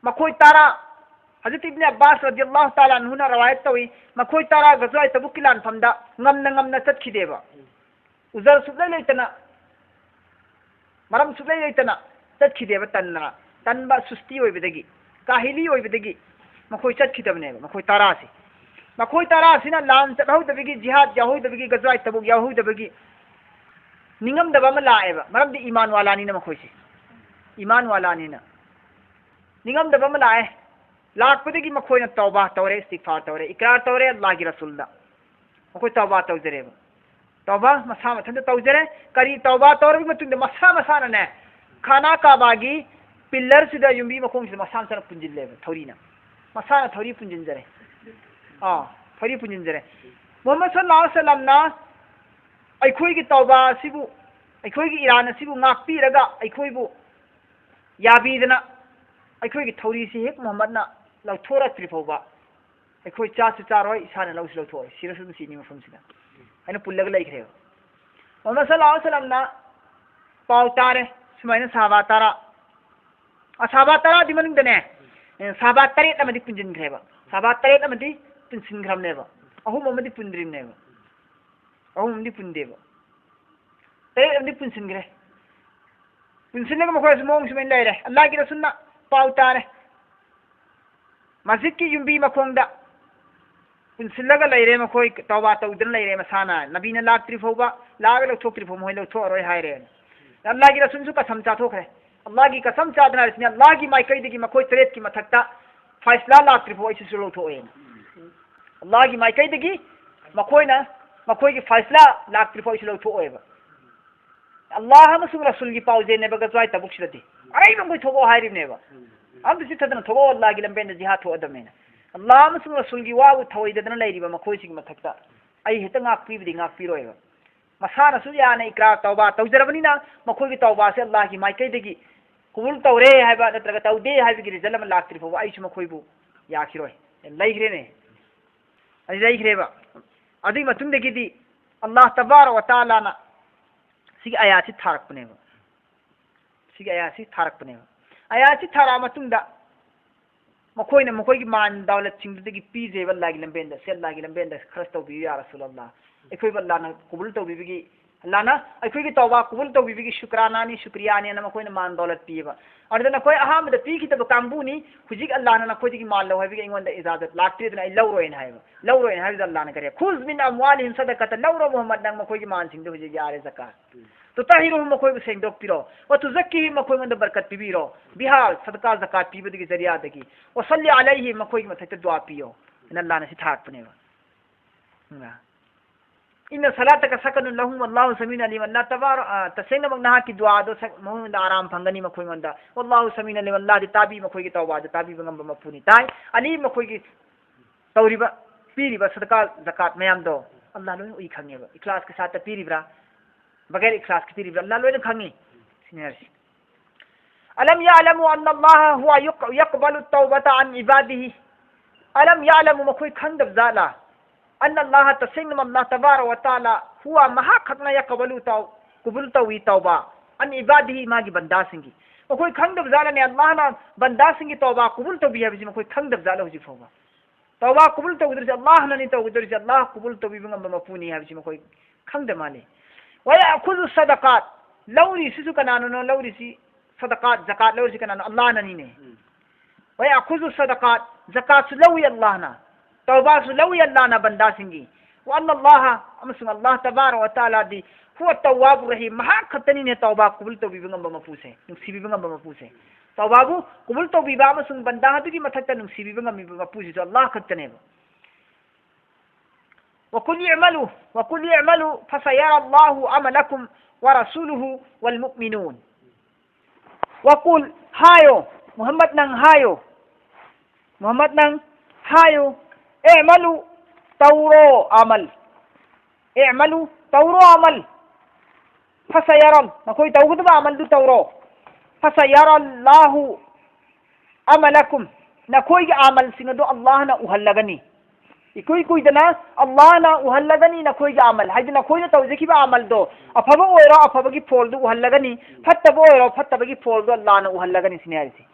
ꯃꯈꯣꯏ ꯇꯔꯥ, ꯍꯖꯔꯠ ꯏꯕꯅꯤ ꯑꯕꯥꯁ ꯔꯗꯤꯌꯜꯂꯥꯍꯨ ꯇꯥꯂꯥ ꯑꯟꯍꯨꯅ ꯔꯋꯥꯌꯠ ꯇꯧꯏ, ꯃꯈꯣꯏ ꯇꯔꯥ ꯒꯖꯋꯥꯏ ꯇꯕꯨꯛꯀꯤ ꯂꯥꯟꯐꯝꯗ ꯉꯝꯅ ꯉꯝꯅ ꯆꯠꯈꯤꯗꯦꯕ꯫ ꯎꯖꯔ ꯁꯨꯛꯂꯩ ꯂꯩꯇꯅ, ꯃꯔꯝ ꯁꯨꯛꯂꯩ ꯂꯩꯇꯅ ꯆꯠꯈꯤꯗꯦꯕ, ꯇꯟꯗꯅ, ꯇꯟꯕ ꯁꯨꯁꯇꯤ ꯑꯣꯏꯕꯗꯒꯤ, ꯀꯥꯍꯤꯂꯤ ꯑꯣꯏꯕꯗꯒꯤ ꯃꯈꯣꯏ ꯆꯠꯈꯤꯗꯕꯅꯦꯕ, ꯃꯈꯣꯏ ꯇꯔꯥꯁꯤ꯫ ꯃꯈꯣꯏ ꯇꯔꯥꯁꯤꯅ ꯂꯥꯟ ꯆꯠꯍꯧꯗꯕꯒꯤ, ꯖꯤꯍꯥꯗ ꯌꯥꯎꯍꯧꯗꯕꯒꯤ, ꯒꯖꯋꯥꯏ ꯇꯕꯨꯛ ꯌꯥꯎꯍꯧꯗꯕꯒꯤ ꯅꯤꯡꯉꯝꯗꯕ ꯑꯃ ꯂꯥꯛꯑꯦꯕ, ꯃꯔꯝꯗꯤ ꯏꯃꯥꯟ ꯋꯥꯂꯥꯅꯤꯅ ꯃꯈꯣꯏꯁꯦ, ꯏꯃꯥꯟ ꯋꯥꯂꯥꯅꯤꯅ ꯅꯤꯡꯉꯝꯗꯕ ꯑꯃ ꯂꯥꯛꯑꯦ꯫ ꯂꯥꯛꯄꯗꯒꯤ ꯃꯈꯣꯏꯅ ꯇꯧꯕꯥ ꯇꯧꯔꯦ, ꯏꯁꯇꯤꯒꯐꯥꯔ ꯇꯧꯔꯦ, ꯏꯀ꯭ꯔꯥꯔ ꯇꯧꯔꯦ ꯑꯜꯂꯥꯍꯒꯤ ꯔꯁꯨꯜꯗ꯫ ꯃꯈꯣꯏ ꯇꯧꯕꯥ ꯇꯧꯖꯔꯦꯕ꯫ ꯇꯧꯕꯥ ꯃꯁꯥ ꯃꯊꯟꯇ ꯇꯧꯖꯔꯦ꯫ ꯀꯔꯤ ꯇꯧꯕꯥ ꯇꯧꯔꯕ ꯃꯇꯨꯡꯗ ꯃꯁꯥ ꯃꯁꯥꯅꯅꯦ, ꯈꯥꯅꯥ ꯀꯥꯕꯥꯒꯤ ꯄꯤꯜꯂꯔꯁꯤꯗ, ꯌꯨꯝꯕꯤ ꯃꯈꯣꯡꯁꯤꯗ ꯃꯁꯥ ꯃꯁꯥꯅ ꯄꯨꯟꯁꯤꯜꯂꯦꯕ ꯊꯧꯔꯤꯅ꯫ ꯃꯁꯥꯅ ꯊꯧꯔꯤ ꯄꯨꯟꯁꯤꯟꯖꯔꯦ꯫ ꯑꯥ, ꯊꯧꯔꯤ ꯄꯨꯟꯁꯤꯟꯖꯔꯦ꯫ ꯃꯨꯍꯝꯃꯗ ꯁꯜꯂꯜꯂꯥꯍꯨ ꯑꯂꯩꯍꯤ ꯋꯥꯁꯜꯂꯝꯅ ꯑꯩꯈꯣꯏꯒꯤ ꯇꯧꯕꯥ ꯑꯁꯤꯕꯨ, ꯑꯩꯈꯣꯏꯒꯤ ꯏꯔꯥꯟ ꯑꯁꯤꯕꯨ ꯉꯥꯛꯄꯤꯔꯒ ꯑꯩꯈꯣꯏꯕꯨ ꯌꯥꯕꯤꯗꯅ ꯑꯩꯈꯣꯏꯒꯤ ꯊꯧꯔꯤꯁꯤ ꯍꯦꯛ ꯃꯨꯍꯝꯃꯗꯅ ꯂꯧꯊꯣꯔꯛꯇ꯭ꯔꯤ ꯐꯥꯎꯕ ꯑꯩꯈꯣꯏ ꯆꯥꯁꯨ ꯆꯥꯔꯣꯏ, ꯏꯁꯥꯅ ꯂꯧꯁꯨ ꯂꯧꯊꯣꯛꯑꯣꯏ, ꯁꯤꯔꯁꯨ ꯑꯗꯨꯝ ꯁꯤꯅꯤ ꯃꯐꯝꯁꯤꯗ ꯍꯥꯏꯅ ꯄꯨꯜꯂꯒ ꯂꯩꯈ꯭ꯔꯦꯕ꯫ ꯃꯨꯍꯝꯃꯗ ꯁꯜꯂꯜꯂꯥꯍꯨ ꯑꯂꯩꯍꯤ ꯋꯥꯁꯜꯂꯝꯅ ꯄꯥꯎ ꯇꯥꯔꯦ, ꯁꯨꯃꯥꯏꯅ ꯁꯍꯥꯕꯥ ꯇꯔꯥ, ꯑ, ꯁꯍꯥꯕꯥ ꯇꯔꯥꯗꯤ ꯃꯅꯨꯡꯗꯅꯦ, ꯑꯦ, ꯁꯍꯥꯕꯥ ꯇꯔꯦꯠ ꯑꯃꯗꯤ ꯄꯨꯟꯁꯤꯟꯈ꯭ꯔꯦꯕ꯫ ꯁꯍꯥꯕꯥ ꯇꯔꯦꯠ ꯑꯃꯗꯤ ꯄꯨꯟꯁꯤꯟꯈ꯭ꯔꯕꯅꯦꯕ, ꯑꯍꯨꯝ ꯑꯃꯗꯤ ꯄꯨꯟꯗ꯭ꯔꯤꯕꯅꯦꯕ, ꯑꯍꯨꯝ ꯑꯃꯗꯤ ꯄꯨꯟꯗꯦꯕ, ꯇꯔꯦꯠ ꯑꯃꯗꯤ ꯄꯨꯟꯁꯤꯟꯈ꯭ꯔꯦ꯫ ꯄꯨꯟꯁꯤꯜꯂꯒ ꯃꯈꯣꯏꯁꯨ ꯃꯑꯣꯡ ꯁꯨꯃꯥꯏꯅ ꯂꯩꯔꯦ꯫ ꯑꯜꯂꯥꯍꯒꯤ ꯔꯁꯨꯜꯅ ꯄꯥꯎ ꯇꯥꯔꯦ, ꯃꯁꯖꯤꯗꯀꯤ ꯌꯨꯝꯕꯤ ꯃꯈꯣꯡꯗ ꯄꯨꯟꯁꯤꯜꯂꯒ ꯂꯩꯔꯦ, ꯃꯈꯣꯏ ꯇꯧꯕꯥ ꯇꯧꯗꯅ ꯂꯩꯔꯦ ꯃꯁꯥꯅ꯫ ꯅꯕꯤꯅ ꯂꯥꯛꯇ꯭ꯔꯤ ꯐꯥꯎꯕ, ꯂꯥꯛꯑꯒ ꯂꯧꯊꯣꯛꯇ꯭ꯔꯤ ꯐꯥꯎꯕ ꯃꯈꯣꯏ ꯂꯧꯊꯣꯛꯑꯔꯣꯏ ꯍꯥꯏꯔꯦ꯫ ꯑꯜꯂꯥꯍꯒꯤ ꯔꯁꯨꯜꯁꯨ ꯀꯁꯝ ꯆꯥꯊꯣꯛꯈ꯭ꯔꯦ꯫ ꯑꯜꯂꯥꯍꯒꯤ ꯀꯁꯝ ꯆꯥꯗꯅ ꯍꯥꯏꯔꯤꯁꯤꯅ, ꯑꯜꯂꯥꯍꯒꯤ ꯃꯥꯏꯀꯩꯗꯒꯤ ꯃꯈꯣꯏ ꯇꯔꯦꯠꯀꯤ ꯃꯊꯛꯇ ꯐꯥꯏꯁꯂꯥ ꯂꯥꯛꯇ꯭ꯔꯤ ꯐꯥꯎ ꯑꯩꯁꯨ ꯂꯧꯊꯣꯛꯑꯣꯏꯅ꯫ ꯑꯜꯂꯥꯍꯒꯤ ꯃꯥꯏꯀꯩꯗꯒꯤ ꯃꯈꯣꯏꯅ, ꯃꯈꯣꯏꯒꯤ ꯐꯥꯏꯁꯂꯥ ꯂꯥꯛꯇ꯭ꯔꯤ ꯐꯥꯎ ꯑꯩꯁꯨ ꯂꯧꯊꯣꯛꯑꯣꯏꯕ꯫ ꯑꯜꯂꯥꯍ ꯑꯃꯁꯨꯡ ꯔꯁꯨꯜꯒꯤ ꯄꯥꯎ ꯖꯦꯟꯅꯕ ꯒꯖꯋꯥꯏ ꯇꯕꯨꯛꯁꯤꯗꯗꯤ ꯑꯔꯩꯕ ꯃꯈꯣꯏ ꯊꯣꯛꯂꯛꯑꯣ ꯍꯥꯏꯔꯤꯕꯅꯦꯕ꯫ ꯑꯝꯇ ꯆꯤꯠꯊꯗꯅ ꯊꯣꯛꯂꯛꯑꯣ, ꯑꯜꯂꯥꯍꯒꯤ ꯂꯝꯕꯦꯟꯗ ꯖꯤꯍꯥꯗ ꯊꯣꯛꯑꯗꯕꯅꯦꯅ꯫ ꯑꯜꯂꯥꯍ ꯑꯃꯁꯨꯡ ꯔꯁꯨꯜꯒꯤ ꯋꯥꯕꯨ ꯊꯧꯑꯣꯏꯗꯗꯅ ꯂꯩꯔꯤꯕ ꯃꯈꯣꯏꯁꯤꯒꯤ ꯃꯊꯛꯇ ꯑꯩ ꯍꯦꯛꯇ ꯉꯥꯛꯄꯤꯕꯗꯤ ꯉꯥꯛꯄꯤꯔꯣꯏꯕ꯫ ꯃꯁꯥꯅꯁꯨ ꯌꯥꯅ ꯏꯀ꯭ꯔꯥꯔ ꯇꯧꯕꯥ ꯇꯧꯖꯔꯕꯅꯤꯅ, ꯃꯈꯣꯏꯒꯤ ꯇꯧꯕꯥꯁꯦ ꯑꯜꯂꯥꯍꯒꯤ ꯃꯥꯏꯀꯩꯗꯒꯤ ꯀꯕꯨꯜ ꯇꯧꯔꯦ ꯍꯥꯏꯕ ꯅꯠꯇ꯭ꯔꯒ ꯇꯧꯗꯦ ꯍꯥꯏꯕꯒꯤ ꯔꯤꯖꯜ ꯑꯃ ꯂꯥꯛꯇ꯭ꯔꯤ ꯐꯥꯎꯕ ꯑꯩꯁꯨ ꯃꯈꯣꯏꯕꯨ ꯌꯥꯈꯤꯔꯣꯏ꯫ ꯂꯩꯈ꯭ꯔꯦꯅꯦ꯫ ꯑꯗꯨ ꯂꯩꯈ꯭ꯔꯦꯕ꯫ ꯑꯗꯨꯒꯤ ꯃꯇꯨꯡꯗꯒꯤꯗꯤ ꯑꯜꯂꯥꯍ ꯇꯕꯥꯔꯛ ꯋ ꯇꯥꯂꯥꯅ ꯁꯤꯒꯤ ꯑꯌꯥꯠꯁꯤ ꯊꯥꯔꯛꯄꯅꯦꯕ꯫ ꯁꯤꯒꯤ ꯑꯌꯥꯠꯁꯤ ꯊꯥꯔꯛꯄꯅꯦꯕ꯫ ꯑꯌꯥꯠꯁꯤ ꯊꯥꯔꯛꯑ ꯃꯇꯨꯡꯗ ꯃꯈꯣꯏꯅ ꯃꯈꯣꯏꯒꯤ ꯃꯥꯟ ꯗꯧꯂꯠꯁꯤꯡꯗꯨꯗꯒꯤ ꯄꯤꯖꯩꯕ ꯑꯜꯂꯥꯍꯒꯤ ꯂꯝꯕꯦꯟꯗ, "ꯁꯦ ꯑꯜꯂꯥꯍꯒꯤ ꯂꯝꯕꯦꯟꯗ ꯈꯔꯁ ꯇꯧꯕꯤꯌꯨ ꯌꯥ ꯔꯁꯨꯜ ꯑꯜꯂꯥꯍ, ꯑꯩꯈꯣꯏꯕꯨ ꯑꯜꯂꯥꯍꯅ ꯀꯕꯨꯜ ꯇꯧꯕꯤꯕꯒꯤ, ꯑꯜꯂꯥꯍꯅ ꯑꯩꯈꯣꯏꯒꯤ ꯇꯧꯕꯥ ꯀꯕꯨꯜ ꯇꯧꯕꯤꯕꯒꯤ ꯁꯨꯀ꯭ꯔꯥꯅꯥꯅꯤ, ꯁꯨꯀ꯭ꯔꯤꯌꯥꯅꯤ" ꯍꯥꯏꯅ ꯃꯈꯣꯏꯅ ꯃꯥꯟ ꯗꯧꯂꯠ ꯄꯤꯌꯦꯕ꯫ ꯑꯗꯨꯗ ꯅꯈꯣꯏ ꯑꯍꯥꯟꯕꯗ ꯄꯤꯈꯤꯗꯕ ꯀꯥꯡꯕꯨꯅꯤ, ꯍꯧꯖꯤꯛ ꯑꯜꯂꯥꯍꯅ ꯅꯈꯣꯏꯗꯒꯤ ꯃꯥꯟ ꯂꯧ ꯍꯥꯏꯕꯒꯤ ꯑꯩꯉꯣꯟꯗ ꯏꯖꯥꯖꯠ ꯂꯥꯛꯇ꯭ꯔꯤ, ꯑꯗꯨꯅ ꯑꯩ ꯂꯧꯔꯣꯏꯅ ꯍꯥꯏꯕ꯫ ꯂꯧꯔꯣꯏꯅ ꯍꯥꯏꯕꯗ ꯑꯜꯂꯥꯍꯅ ꯀꯔꯤ, "ꯈꯨꯖ ꯃꯤꯟ ꯑꯝꯋꯥꯂꯤꯍꯤꯝ ꯁꯗꯀꯇ", ꯂꯧꯔꯣ ꯃꯨꯍꯝꯃꯗ, ꯅꯪ ꯃꯈꯣꯏꯒꯤ ꯃꯥꯟꯁꯤꯡꯗꯣ ꯍꯧꯖꯤꯛ ꯌꯥꯔꯦ ꯖꯀꯥꯠ꯫ "ꯇꯨꯇꯍꯤꯔꯨꯍꯨꯝ", ꯃꯈꯣꯏꯕꯨ ꯁꯦꯡꯗꯣꯛꯄꯤꯔꯣ꯫ "ꯋ ꯇꯨꯖꯛꯀꯤꯍꯤꯝ", ꯃꯈꯣꯏꯉꯣꯟꯗ ꯕꯔꯀꯠ ꯄꯤꯕꯤꯔꯣ꯫ ꯕꯤꯍꯥ, ꯁꯗꯀꯥ ꯖꯀꯥꯠ ꯄꯤꯕꯗꯒꯤ ꯖꯔꯤꯌꯥꯗꯒꯤ꯫ "ꯋ ꯁꯜꯂꯤ ꯑꯂꯩꯍꯤꯝ", ꯃꯈꯣꯏꯒꯤ ꯃꯊꯛꯇ ꯗꯨꯋꯥ ꯄꯤꯌꯣ꯫ ꯑꯗꯨꯅ ꯑꯜꯂꯥꯍꯅ ꯁꯤ ꯊꯥꯔꯛꯄꯅꯦꯕ꯫ ꯈꯪꯕ꯭ꯔꯥ? "ꯏꯟꯅ ꯁꯂꯥꯇꯀ ꯁꯀꯅꯨꯟ ꯂꯍꯨꯝ ꯋꯜꯂꯥꯍꯨ ꯁꯃꯤꯎꯟ ꯑꯂꯤꯝ", ꯑꯜꯂꯥꯍ ꯇꯕꯥꯔꯛ, ꯑ, ꯇꯁꯦꯡꯅꯃꯛ ꯅꯍꯥꯛꯀꯤ ꯗꯨꯋꯥꯗꯣ ꯁꯛ-, ꯃꯈꯣꯏꯉꯣꯟꯗ ꯑꯔꯥꯝ ꯐꯪꯒꯅꯤ ꯃꯈꯣꯏꯉꯣꯟꯗ꯫ "ꯋꯜꯂꯥꯍꯨ ꯁꯃꯤꯎꯟ ꯑꯂꯤꯝ", ꯑꯜꯂꯥꯍꯗꯤ ꯇꯥꯕꯤ, ꯃꯈꯣꯏꯒꯤ ꯇꯧꯕꯥꯗꯨ ꯇꯥꯕꯤꯕ ꯉꯝꯕ ꯃꯄꯨꯅꯤ, ꯇꯥꯏ꯫ "ꯑꯂꯤꯝ", ꯃꯈꯣꯏꯒꯤ ꯇꯧꯔꯤꯕ, ꯄꯤꯔꯤꯕ ꯁꯗꯀꯥ ꯖꯀꯥꯠ ꯃꯌꯥꯝꯗꯣ ꯑꯜꯂꯥꯍ ꯂꯣꯏꯅ ꯎꯏ ꯈꯪꯉꯦꯕ꯫ ꯏꯈ꯭ꯂꯥꯁꯀꯤ ꯁꯥꯠꯇ ꯄꯤꯔꯤꯕ꯭ꯔꯥ, ꯕꯒꯩꯔ ꯏꯈ꯭ꯂꯥꯁꯀꯤ ꯄꯤꯔꯤꯕ꯭ꯔꯥ, ꯑꯜꯂꯥꯍ ꯂꯣꯏꯅ ꯈꯪꯉꯤ꯫ ꯁꯤꯅꯤ ꯍꯥꯏꯔꯤꯁꯤ꯫ "ꯑꯂꯝ ꯌꯥꯂꯃꯨ ꯑꯟꯅ ꯑꯜꯂꯥꯍ ꯍꯨꯋ ꯌꯨꯛ-, ꯌꯛꯕꯥꯂꯨ ꯇꯧꯕꯥꯇ ꯑꯟ ꯏꯕꯥꯗꯤꯍꯤ?" ꯑꯂꯝ ꯌꯥꯂꯃꯨ, ꯃꯈꯣꯏ ꯈꯪꯗꯕ ꯖꯥꯠꯂꯥ? "ꯑꯟꯅ ꯑꯜꯂꯥꯍ", ꯇꯁꯦꯡꯅ ꯑꯜꯂꯥꯍ ꯇꯕꯥꯔꯛ ꯋ ꯇꯥꯂꯥ, "ꯍꯨꯋ", ꯃꯍꯥꯛ ꯈꯛꯅ, "ꯌꯛꯕꯥꯂꯨ", ꯇꯧ-, ꯀꯕꯨꯜ ꯇꯧꯏ ꯇꯧꯕꯥ, "ꯑꯟ ꯏꯕꯥꯗꯤꯍꯤ", ꯃꯥꯒꯤ ꯕꯟꯗꯥꯁꯤꯡꯒꯤ꯫ ꯃꯈꯣꯏ ꯈꯪꯗꯕ ꯖꯥꯠꯂꯅꯦ, ꯑꯜꯂꯥꯍꯅ ꯕꯟꯗꯥꯁꯤꯡꯒꯤ ꯇꯧꯕꯥ ꯀꯕꯨꯜ ꯇꯧꯕꯤ ꯍꯥꯏꯕꯁꯤ ꯃꯈꯣꯏ ꯈꯪꯗꯕ ꯖꯥꯠꯂ ꯍꯧꯖꯤꯛ ꯐꯥꯎꯕ? ꯇꯧꯕꯥ ꯀꯕꯨꯜ ꯇꯧꯒꯗꯧꯔꯤꯁꯦ ꯑꯜꯂꯥꯍꯅꯅꯤ, ꯇꯧꯒꯗꯧꯔꯤꯁꯦ ꯑꯜꯂꯥꯍ ꯀꯕꯨꯜ ꯇꯧꯕꯤꯕ ꯉꯝꯕ ꯃꯄꯨꯅꯤ ꯍꯥꯏꯕꯁꯤ ꯃꯈꯣꯏ ꯈꯪꯗ ꯃꯥꯜꯂꯤ꯫ ꯋꯌꯥꯈꯨꯖꯨ ꯁꯗꯀꯥꯠ, ꯂꯧꯔꯤꯁꯤꯁꯨ ꯀꯅꯥꯅꯅꯣ? ꯂꯧꯔꯤꯁꯤ ꯁꯗꯀꯥꯠ, ꯖꯀꯥꯠ ꯂꯧꯔꯤꯁꯤ ꯀꯅꯥꯅꯣ? ꯑꯜꯂꯥꯍꯅꯅꯤꯅꯦ꯫ ꯎꯝ꯫ ꯋꯌꯥꯈꯨꯖꯨ ꯁꯗꯀꯥꯠ, ꯖꯀꯥꯠꯁꯨ ꯂꯧꯏ ꯑꯜꯂꯥꯍꯅ, ꯇꯧꯕꯥꯁꯨ ꯂꯧꯏ ꯑꯜꯂꯥꯍꯅ ꯕꯟꯗꯥꯁꯤꯡꯒꯤ꯫ ꯋ ꯑꯟꯅ ꯑꯜꯂꯥꯍ, ꯑꯃꯁꯨꯡ ꯑꯜꯂꯥꯍ ꯇꯕꯥꯔꯛ ꯋ ꯇꯥꯂꯥꯗꯤ ꯍꯨꯋ ꯇꯧꯋꯥꯕꯨ ꯔꯍꯤꯝ, ꯃꯍꯥꯛ ꯈꯛꯇꯅꯤꯅꯦ ꯇꯧꯕꯥ ꯀꯕꯨꯜ ꯇꯧꯕꯤꯕ ꯉꯝꯕ ꯃꯄꯨꯁꯦ, ꯅꯨꯡꯁꯤꯕꯤꯕ ꯉꯝꯕ ꯃꯄꯨꯁꯦ꯫ ꯇꯧꯕꯥꯕꯨ ꯀꯕꯨꯜ ꯇꯧꯕꯤꯕ ꯑꯃꯁꯨꯡ ꯕꯟꯗꯥ ꯑꯗꯨꯒꯤ ꯃꯊꯛꯇ ꯅꯨꯡꯁꯤꯕꯤꯕ ꯉꯝꯃꯤꯕ ꯃꯄꯨꯁꯤꯁꯨ ꯑꯜꯂꯥꯍ ꯈꯛꯇꯅꯦꯕ꯫ وقل اعملوا، وقل اعملوا فسيرى الله عملكم ورسوله والمؤمنون. وقل، ꯍꯥꯏꯌꯣ، ꯃꯨꯍꯝꯃꯗ ꯅꯪ ꯍꯥꯏꯌꯣ, ꯃꯨꯍꯝꯃꯗ ꯅꯪ ꯍꯥꯏꯌꯣ, اعملوا، ꯇꯧꯔꯣ ꯑꯃꯜ, اعملوا، ꯇꯧꯔꯣ ꯑꯃꯜ, فسيرى، ꯅꯈꯣꯏ ꯇꯧꯒꯗꯕ ꯑꯃꯜꯗꯨ ꯇꯧꯔꯣ, فسيرى الله عملكم، ꯅꯈꯣꯏꯒꯤ ꯑꯃꯜꯁꯤꯡ ꯑꯗꯨ ꯑꯜꯂꯥꯍꯅ ꯎꯍꯜꯂꯒꯅꯤ꯫ ꯏꯀꯨꯏ ꯀꯨꯏꯗꯅ ꯑꯜꯂꯥꯍꯅ ꯎꯍꯜꯂꯒꯅꯤ ꯅꯈꯣꯏꯒꯤ ꯑꯃꯜ, ꯍꯥꯏꯗꯤ ꯅꯈꯣꯏꯅ ꯇꯧꯖꯈꯤꯕ ꯑꯃꯜꯗꯣ, ꯑꯐꯕ ꯑꯣꯏꯔꯣ ꯑꯐꯕꯒꯤ ꯐꯣꯜꯗꯨ ꯎꯍꯜꯂꯒꯅꯤ, ꯐꯠꯇꯕ ꯑꯣꯏꯔꯣ ꯐꯠꯇꯕꯒꯤ ꯐꯣꯜꯗꯣ ꯑꯜꯂꯥꯍꯅ ꯎꯍꯜꯂꯒꯅꯤ ꯁꯤꯅꯤ ꯍꯥꯏꯔꯤꯁꯦ꯫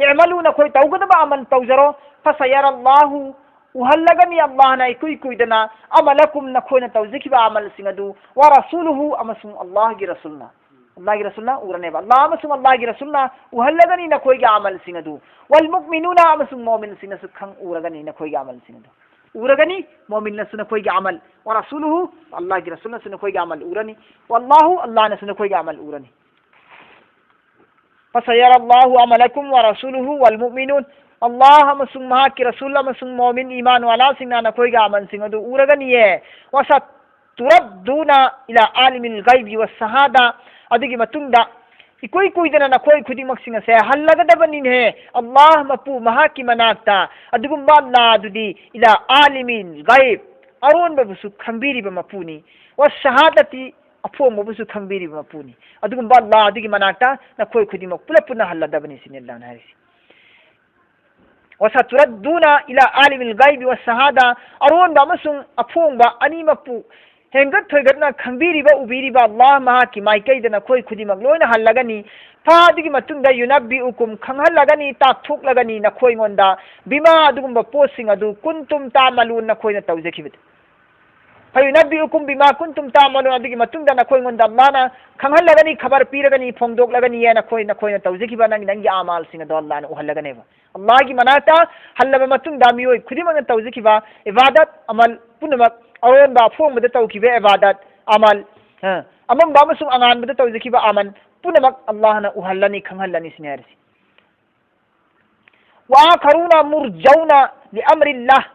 اعملوا، ꯅꯈꯣꯏ ꯇꯧꯒꯗꯕ ꯑꯃꯜ ꯇꯧꯖꯔꯣ, فسيرى الله، ꯎꯍꯜꯂꯒꯅꯤ ꯑꯜꯂꯥꯍꯅ ꯏꯀꯨꯏ ꯀꯨꯏꯗꯅ, عملكم، ꯅꯈꯣꯏꯅ ꯇꯧꯖꯈꯤꯕ ꯑꯃꯜꯁꯤꯡ ꯑꯗꯨ, ورسوله، ꯑꯃꯁꯨꯡ ꯑꯜꯂꯥꯍꯒꯤ ꯔꯁꯨꯜꯅ, ꯑꯜꯂꯥꯍꯒꯤ ꯔꯁꯨꯜꯅ ꯎꯔꯅꯦꯕ꯫ ꯑꯜꯂꯥꯍ ꯑꯃꯁꯨꯡ ꯑꯜꯂꯥꯍꯒꯤ ꯔꯁꯨꯜꯅ ꯎꯍꯜꯂꯒꯅꯤ ꯅꯈꯣꯏꯒꯤ ꯑꯃꯜꯁꯤꯡ ꯑꯗꯨ꯫ والمؤمنون، ꯑꯃꯁꯨꯡ ꯃꯣꯃꯤꯟꯁꯤꯡꯅꯁꯨ ꯈꯪ ꯎꯔꯒꯅꯤ ꯅꯈꯣꯏꯒꯤ ꯑꯃꯜꯁꯤꯡ ꯑꯗꯨ꯫ ꯎꯔꯒꯅꯤ ꯃꯣꯃꯤꯟꯅꯁꯨ ꯅꯈꯣꯏꯒꯤ ꯑꯃꯜ꯫ ورسوله، ꯑꯜꯂꯥꯍꯒꯤ ꯔꯁꯨꯜꯅꯁꯨ ꯅꯈꯣꯏꯒꯤ ꯑꯃꯜ ꯎꯔꯅꯤ꯫ والله، ꯑꯜꯂꯥꯍꯅꯁꯨ ꯅꯈꯣꯏꯒꯤ ꯑꯃꯜ ꯎꯔꯅꯤ꯫ فسيرى الله عملكم ورسوله والمؤمنون. ꯑꯜꯂꯥꯍ ꯑꯃꯁꯨꯡ ꯃꯍꯥꯛꯀꯤ ꯔꯁꯨꯜ ꯑꯃꯁꯨꯡ ꯃꯣꯃꯤꯟ ꯏꯃꯥꯟ ꯋꯥꯂꯥꯁꯤꯡꯅ ꯅꯈꯣꯏꯒꯤ ꯑꯃꯜꯁꯤꯡ ꯑꯗꯨ ꯎꯔꯒꯅꯤꯌꯦ꯫ وستردون إلى عالم الغيب والشهادة. ꯑꯗꯨꯒꯤ ꯃꯇꯨꯡꯗ ꯏꯀꯨꯏ ꯀꯨꯏꯗꯅ ꯅꯈꯣꯏ ꯈꯨꯗꯤꯡꯃꯛꯁꯤꯡ ꯑꯁꯦ ꯍꯜꯂꯒꯗꯕꯅꯤꯅꯦ ꯑꯜꯂꯥꯍ ꯃꯄꯨ ꯃꯍꯥꯛꯀꯤ ꯃꯅꯥꯛꯇ꯫ ꯑꯗꯨꯒꯨꯝꯕ ꯑꯜꯂꯥꯍ ꯑꯗꯨꯗꯤ إلى عالم الغيب، ꯑꯔꯣꯟꯕꯕꯨꯁꯨ ꯈꯪꯕꯤꯔꯤꯕ ꯃꯄꯨꯅꯤ꯫ والشهادة، ꯑꯐꯣꯡꯕꯕꯨꯁꯨ ꯈꯪꯕꯤꯔꯤꯕ ꯃꯄꯨꯅꯤ꯫ ꯑꯗꯨꯒꯨꯝꯕ ꯑꯜꯂꯥꯍ ꯑꯗꯨꯒꯤ ꯃꯅꯥꯛꯇ ꯅꯈꯣꯏ ꯈꯨꯗꯤꯡꯃꯛ ꯄꯨꯂꯞ ꯄꯨꯟꯅ ꯍꯜꯂꯗꯕꯅꯤ ꯁꯤꯅꯤ ꯑꯜꯂꯥꯍꯅ ꯍꯥꯏꯔꯤꯁꯤ꯫ وستردون إلى عالم الغيب والشهادة، ꯑꯔꯣꯟꯕ ꯑꯃꯁꯨꯡ ꯑꯐꯣꯡꯕ ꯑꯅꯤꯃꯛꯄꯨ ꯍꯦꯟꯒꯠ ꯊꯣꯏꯒꯠꯅ ꯈꯪꯕꯤꯔꯤꯕ, ꯎꯕꯤꯔꯤꯕ ꯑꯜꯂꯥꯍ ꯃꯍꯥꯛꯀꯤ ꯃꯥꯏꯀꯩꯗ ꯅꯈꯣꯏ ꯈꯨꯗꯤꯡꯃꯛ ꯂꯣꯏꯅ ꯍꯜꯂꯒꯅꯤ꯫ ꯐꯥꯗꯨꯒꯤ ꯃꯇꯨꯡꯗ ꯌꯨꯅꯕꯤꯎꯀꯨꯝ, ꯈꯪꯍꯜꯂꯒꯅꯤ, ꯇꯥꯛꯊꯣꯛꯂꯒꯅꯤ ꯅꯈꯣꯏꯉꯣꯟꯗ, ꯕꯤꯃꯥ, ꯑꯗꯨꯒꯨꯝꯕ ꯄꯣꯠꯁꯤꯡ ꯑꯗꯨ, ꯀꯨꯟꯇꯨꯝ ꯇꯥꯃꯂꯨꯟ, ꯅꯈꯣꯏꯅ ꯇꯧꯖꯈꯤꯕꯗꯨ꯫ ꯐꯌꯨꯅꯕꯤꯎꯀꯨꯝ ꯕꯤꯃꯥ ꯀꯨꯟꯇꯨꯝ ꯇꯥꯃꯂꯨꯟ, ꯑꯗꯨꯒꯤ ꯃꯇꯨꯡꯗ ꯅꯈꯣꯏꯉꯣꯟꯗ ꯑꯜꯂꯥꯍꯅ ꯈꯪꯍꯜꯂꯒꯅꯤ, ꯈꯕꯔ ꯄꯤꯔꯒꯅꯤ, ꯐꯣꯡꯗꯣꯛꯂꯒꯅꯤ, ꯅꯈꯣꯏ, ꯅꯈꯣꯏꯅ ꯇꯧꯖꯈꯤꯕ ꯅꯪꯒꯤ, ꯅꯪꯒꯤ ꯑꯃꯥꯜꯁꯤꯡ ꯑꯗꯣ ꯑꯜꯂꯥꯍꯅ ꯎꯍꯜꯂꯒꯅꯦꯕ꯫ ꯑꯜꯂꯥꯍꯒꯤ ꯃꯅꯥꯛꯇ ꯍꯜꯂꯕ ꯃꯇꯨꯡꯗ ꯃꯤꯑꯣꯏ ꯈꯨꯗꯤꯡꯃꯛꯅ ꯇꯧꯖꯈꯤꯕ ꯏꯕꯥꯗꯠ, ꯑꯃꯜ ꯄꯨꯝꯅꯃꯛ, ꯑꯔꯣꯟꯕ ꯑꯐꯣꯡꯕꯗ ꯇꯧꯈꯤꯕ ꯏꯕꯥꯗꯠ, ꯑꯃꯜ, ꯑ, ꯑꯃꯝꯕ ꯑꯃꯁꯨꯡ ꯑꯉꯥꯟꯕꯗ ꯇꯧꯖꯈꯤꯕ ꯑꯃꯜ ꯄꯨꯝꯅꯃꯛ ꯑꯜꯂꯥꯍꯅ ꯎꯍꯜꯂꯅꯤ, ꯈꯪꯍꯜꯂꯅꯤ ꯁꯤꯅꯤ ꯍꯥꯏꯔꯤꯁꯤ꯫ ꯋꯥꯈꯔꯨꯅ ꯃꯨꯔꯖꯧꯅ ꯂꯤꯑꯝꯔꯤꯜꯂꯥꯍ꯫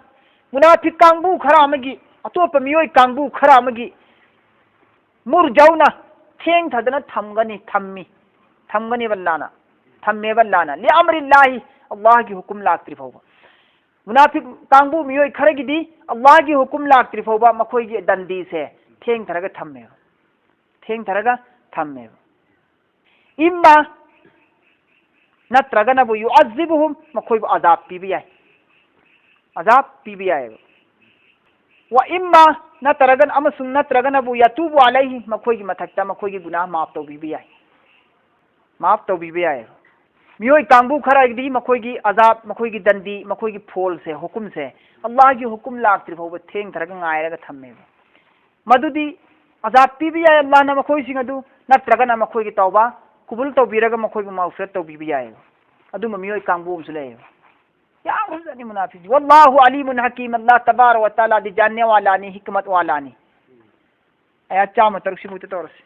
ꯃꯨꯅꯥꯐꯤꯛ ꯀꯥꯡꯕꯨ ꯈꯔ ꯑꯃꯒꯤ, ꯑꯇꯣꯞꯄ ꯃꯤꯑꯣꯏ ꯀꯥꯡꯕꯨ ꯈꯔ ꯑꯃꯒꯤ, ꯃꯨꯔꯖꯧꯅ, ꯊꯦꯡꯊꯗꯅ ꯊꯝꯒꯅꯤ, ꯊꯝꯃꯤ, ꯊꯝꯒꯅꯦꯕ ꯑꯜꯂꯥꯍꯅ, ꯊꯝꯃꯦꯕ ꯑꯜꯂꯥꯍꯅ꯫ ꯂꯤꯑꯝꯔꯤꯜꯂꯥꯍꯤ, ꯑꯜꯂꯥꯍꯒꯤ ꯍꯨꯀꯨꯝ ꯂꯥꯛꯇ꯭ꯔꯤ ꯐꯥꯎꯕ꯫ ꯃꯨꯅꯥꯐꯤꯛ ꯀꯥꯡꯕꯨ ꯃꯤꯑꯣꯏ ꯈꯔꯒꯤꯗꯤ ꯑꯜꯂꯥꯍꯒꯤ ꯍꯨꯀꯨꯝ ꯂꯥꯛꯇ꯭ꯔꯤ ꯐꯥꯎꯕ ꯃꯈꯣꯏꯒꯤ ꯗꯟꯗꯤꯁꯦ ꯊꯦꯡꯊꯔꯒ ꯊꯝꯃꯦꯕ, ꯊꯦꯡꯊꯔꯒ ꯊꯝꯃꯦꯕ꯫ ꯏꯝꯃꯥ, ꯅꯠꯇ꯭ꯔꯒꯅꯕꯨ ꯌꯨꯑꯖꯤꯕꯨꯍꯨꯝ, ꯃꯈꯣꯏꯕꯨ ꯑꯖꯥꯕ ꯄꯤꯕ ꯌꯥꯏ, ꯑꯖꯥꯕ ꯄꯤꯕ ꯌꯥꯏꯑꯕ꯫ ꯋꯥ ꯏꯝꯃꯥ, ꯅꯠꯇ꯭ꯔꯒꯅ, ꯑꯃꯁꯨꯡ ꯅꯠꯇ꯭ꯔꯒꯅꯕꯨ ꯌꯇꯨꯕꯨ ꯑꯂꯩꯍꯤ, ꯃꯈꯣꯏꯒꯤ ꯃꯊꯛꯇ ꯃꯈꯣꯏꯒꯤ ꯒꯨꯅꯥꯍ ꯃꯥꯐ ꯇꯧꯕꯤꯕ ꯌꯥꯏ, ꯃꯥꯐ ꯇꯧꯕꯤꯕ ꯌꯥꯏꯑꯕ꯫ ꯃꯤꯑꯣꯏ ꯀꯥꯡꯕꯨ ꯈꯔꯒꯤꯗꯤ ꯃꯈꯣꯏꯒꯤ ꯑꯖꯥꯕ, ꯃꯈꯣꯏꯒꯤ ꯗꯟꯗꯤ, ꯃꯈꯣꯏꯒꯤ ꯐꯣꯜꯁꯦ, ꯍꯨꯀꯨꯝꯁꯦ, ꯑꯜꯂꯥꯍꯒꯤ ꯍꯨꯀꯨꯝ ꯂꯥꯛꯇ꯭ꯔꯤ ꯐꯥꯎꯕ ꯊꯦꯡꯊꯔꯒ ꯉꯥꯏꯔꯒ ꯊꯝꯃꯦꯕ꯫ ꯃꯗꯨꯗꯤ ꯑꯖꯥꯕ ꯄꯤꯕ ꯌꯥꯏ ꯑꯜꯂꯥꯍꯅ ꯃꯈꯣꯏꯁꯤꯡ ꯑꯗꯨ, ꯅꯠꯇ꯭ꯔꯒꯅ ꯃꯈꯣꯏꯒꯤ ꯇꯧꯕ ꯀꯨꯕꯨꯜ ꯇꯧꯕꯤꯔꯒ ꯃꯈꯣꯏꯕꯨ ꯃꯥꯎꯐꯤꯔꯠ ꯇꯧꯕꯤꯕ ꯌꯥꯏꯑꯕ꯫ ꯑꯗꯨꯝꯕ ꯃꯤꯑꯣꯏ ꯀꯥꯡꯕꯨ ꯑꯃꯁꯨ ꯂꯩꯌꯦꯕ꯫ ꯌꯥꯝꯈ꯭ꯔꯖꯥꯠꯅꯤ ꯃꯨꯅꯥꯐꯤꯛꯁꯤ꯫ ꯋꯥꯜꯂꯥꯍꯨ ꯑꯂꯤꯃꯨꯟ ꯍꯀꯤꯝ, ꯑꯜꯂꯥꯍ ꯇꯕꯥꯔꯛ ꯋ ꯇꯥꯂꯥꯗꯤ ꯖꯥꯟꯅꯦ ꯋꯥꯂꯥꯅꯤ, ꯍꯤꯀꯃꯠ ꯋꯥꯂꯥꯅꯤ꯫ ꯑꯌꯥꯠ ꯆꯥꯝꯃ ꯇꯔꯨꯛ ꯁꯤꯃꯨꯛꯇ ꯇꯧꯔꯁꯤ꯫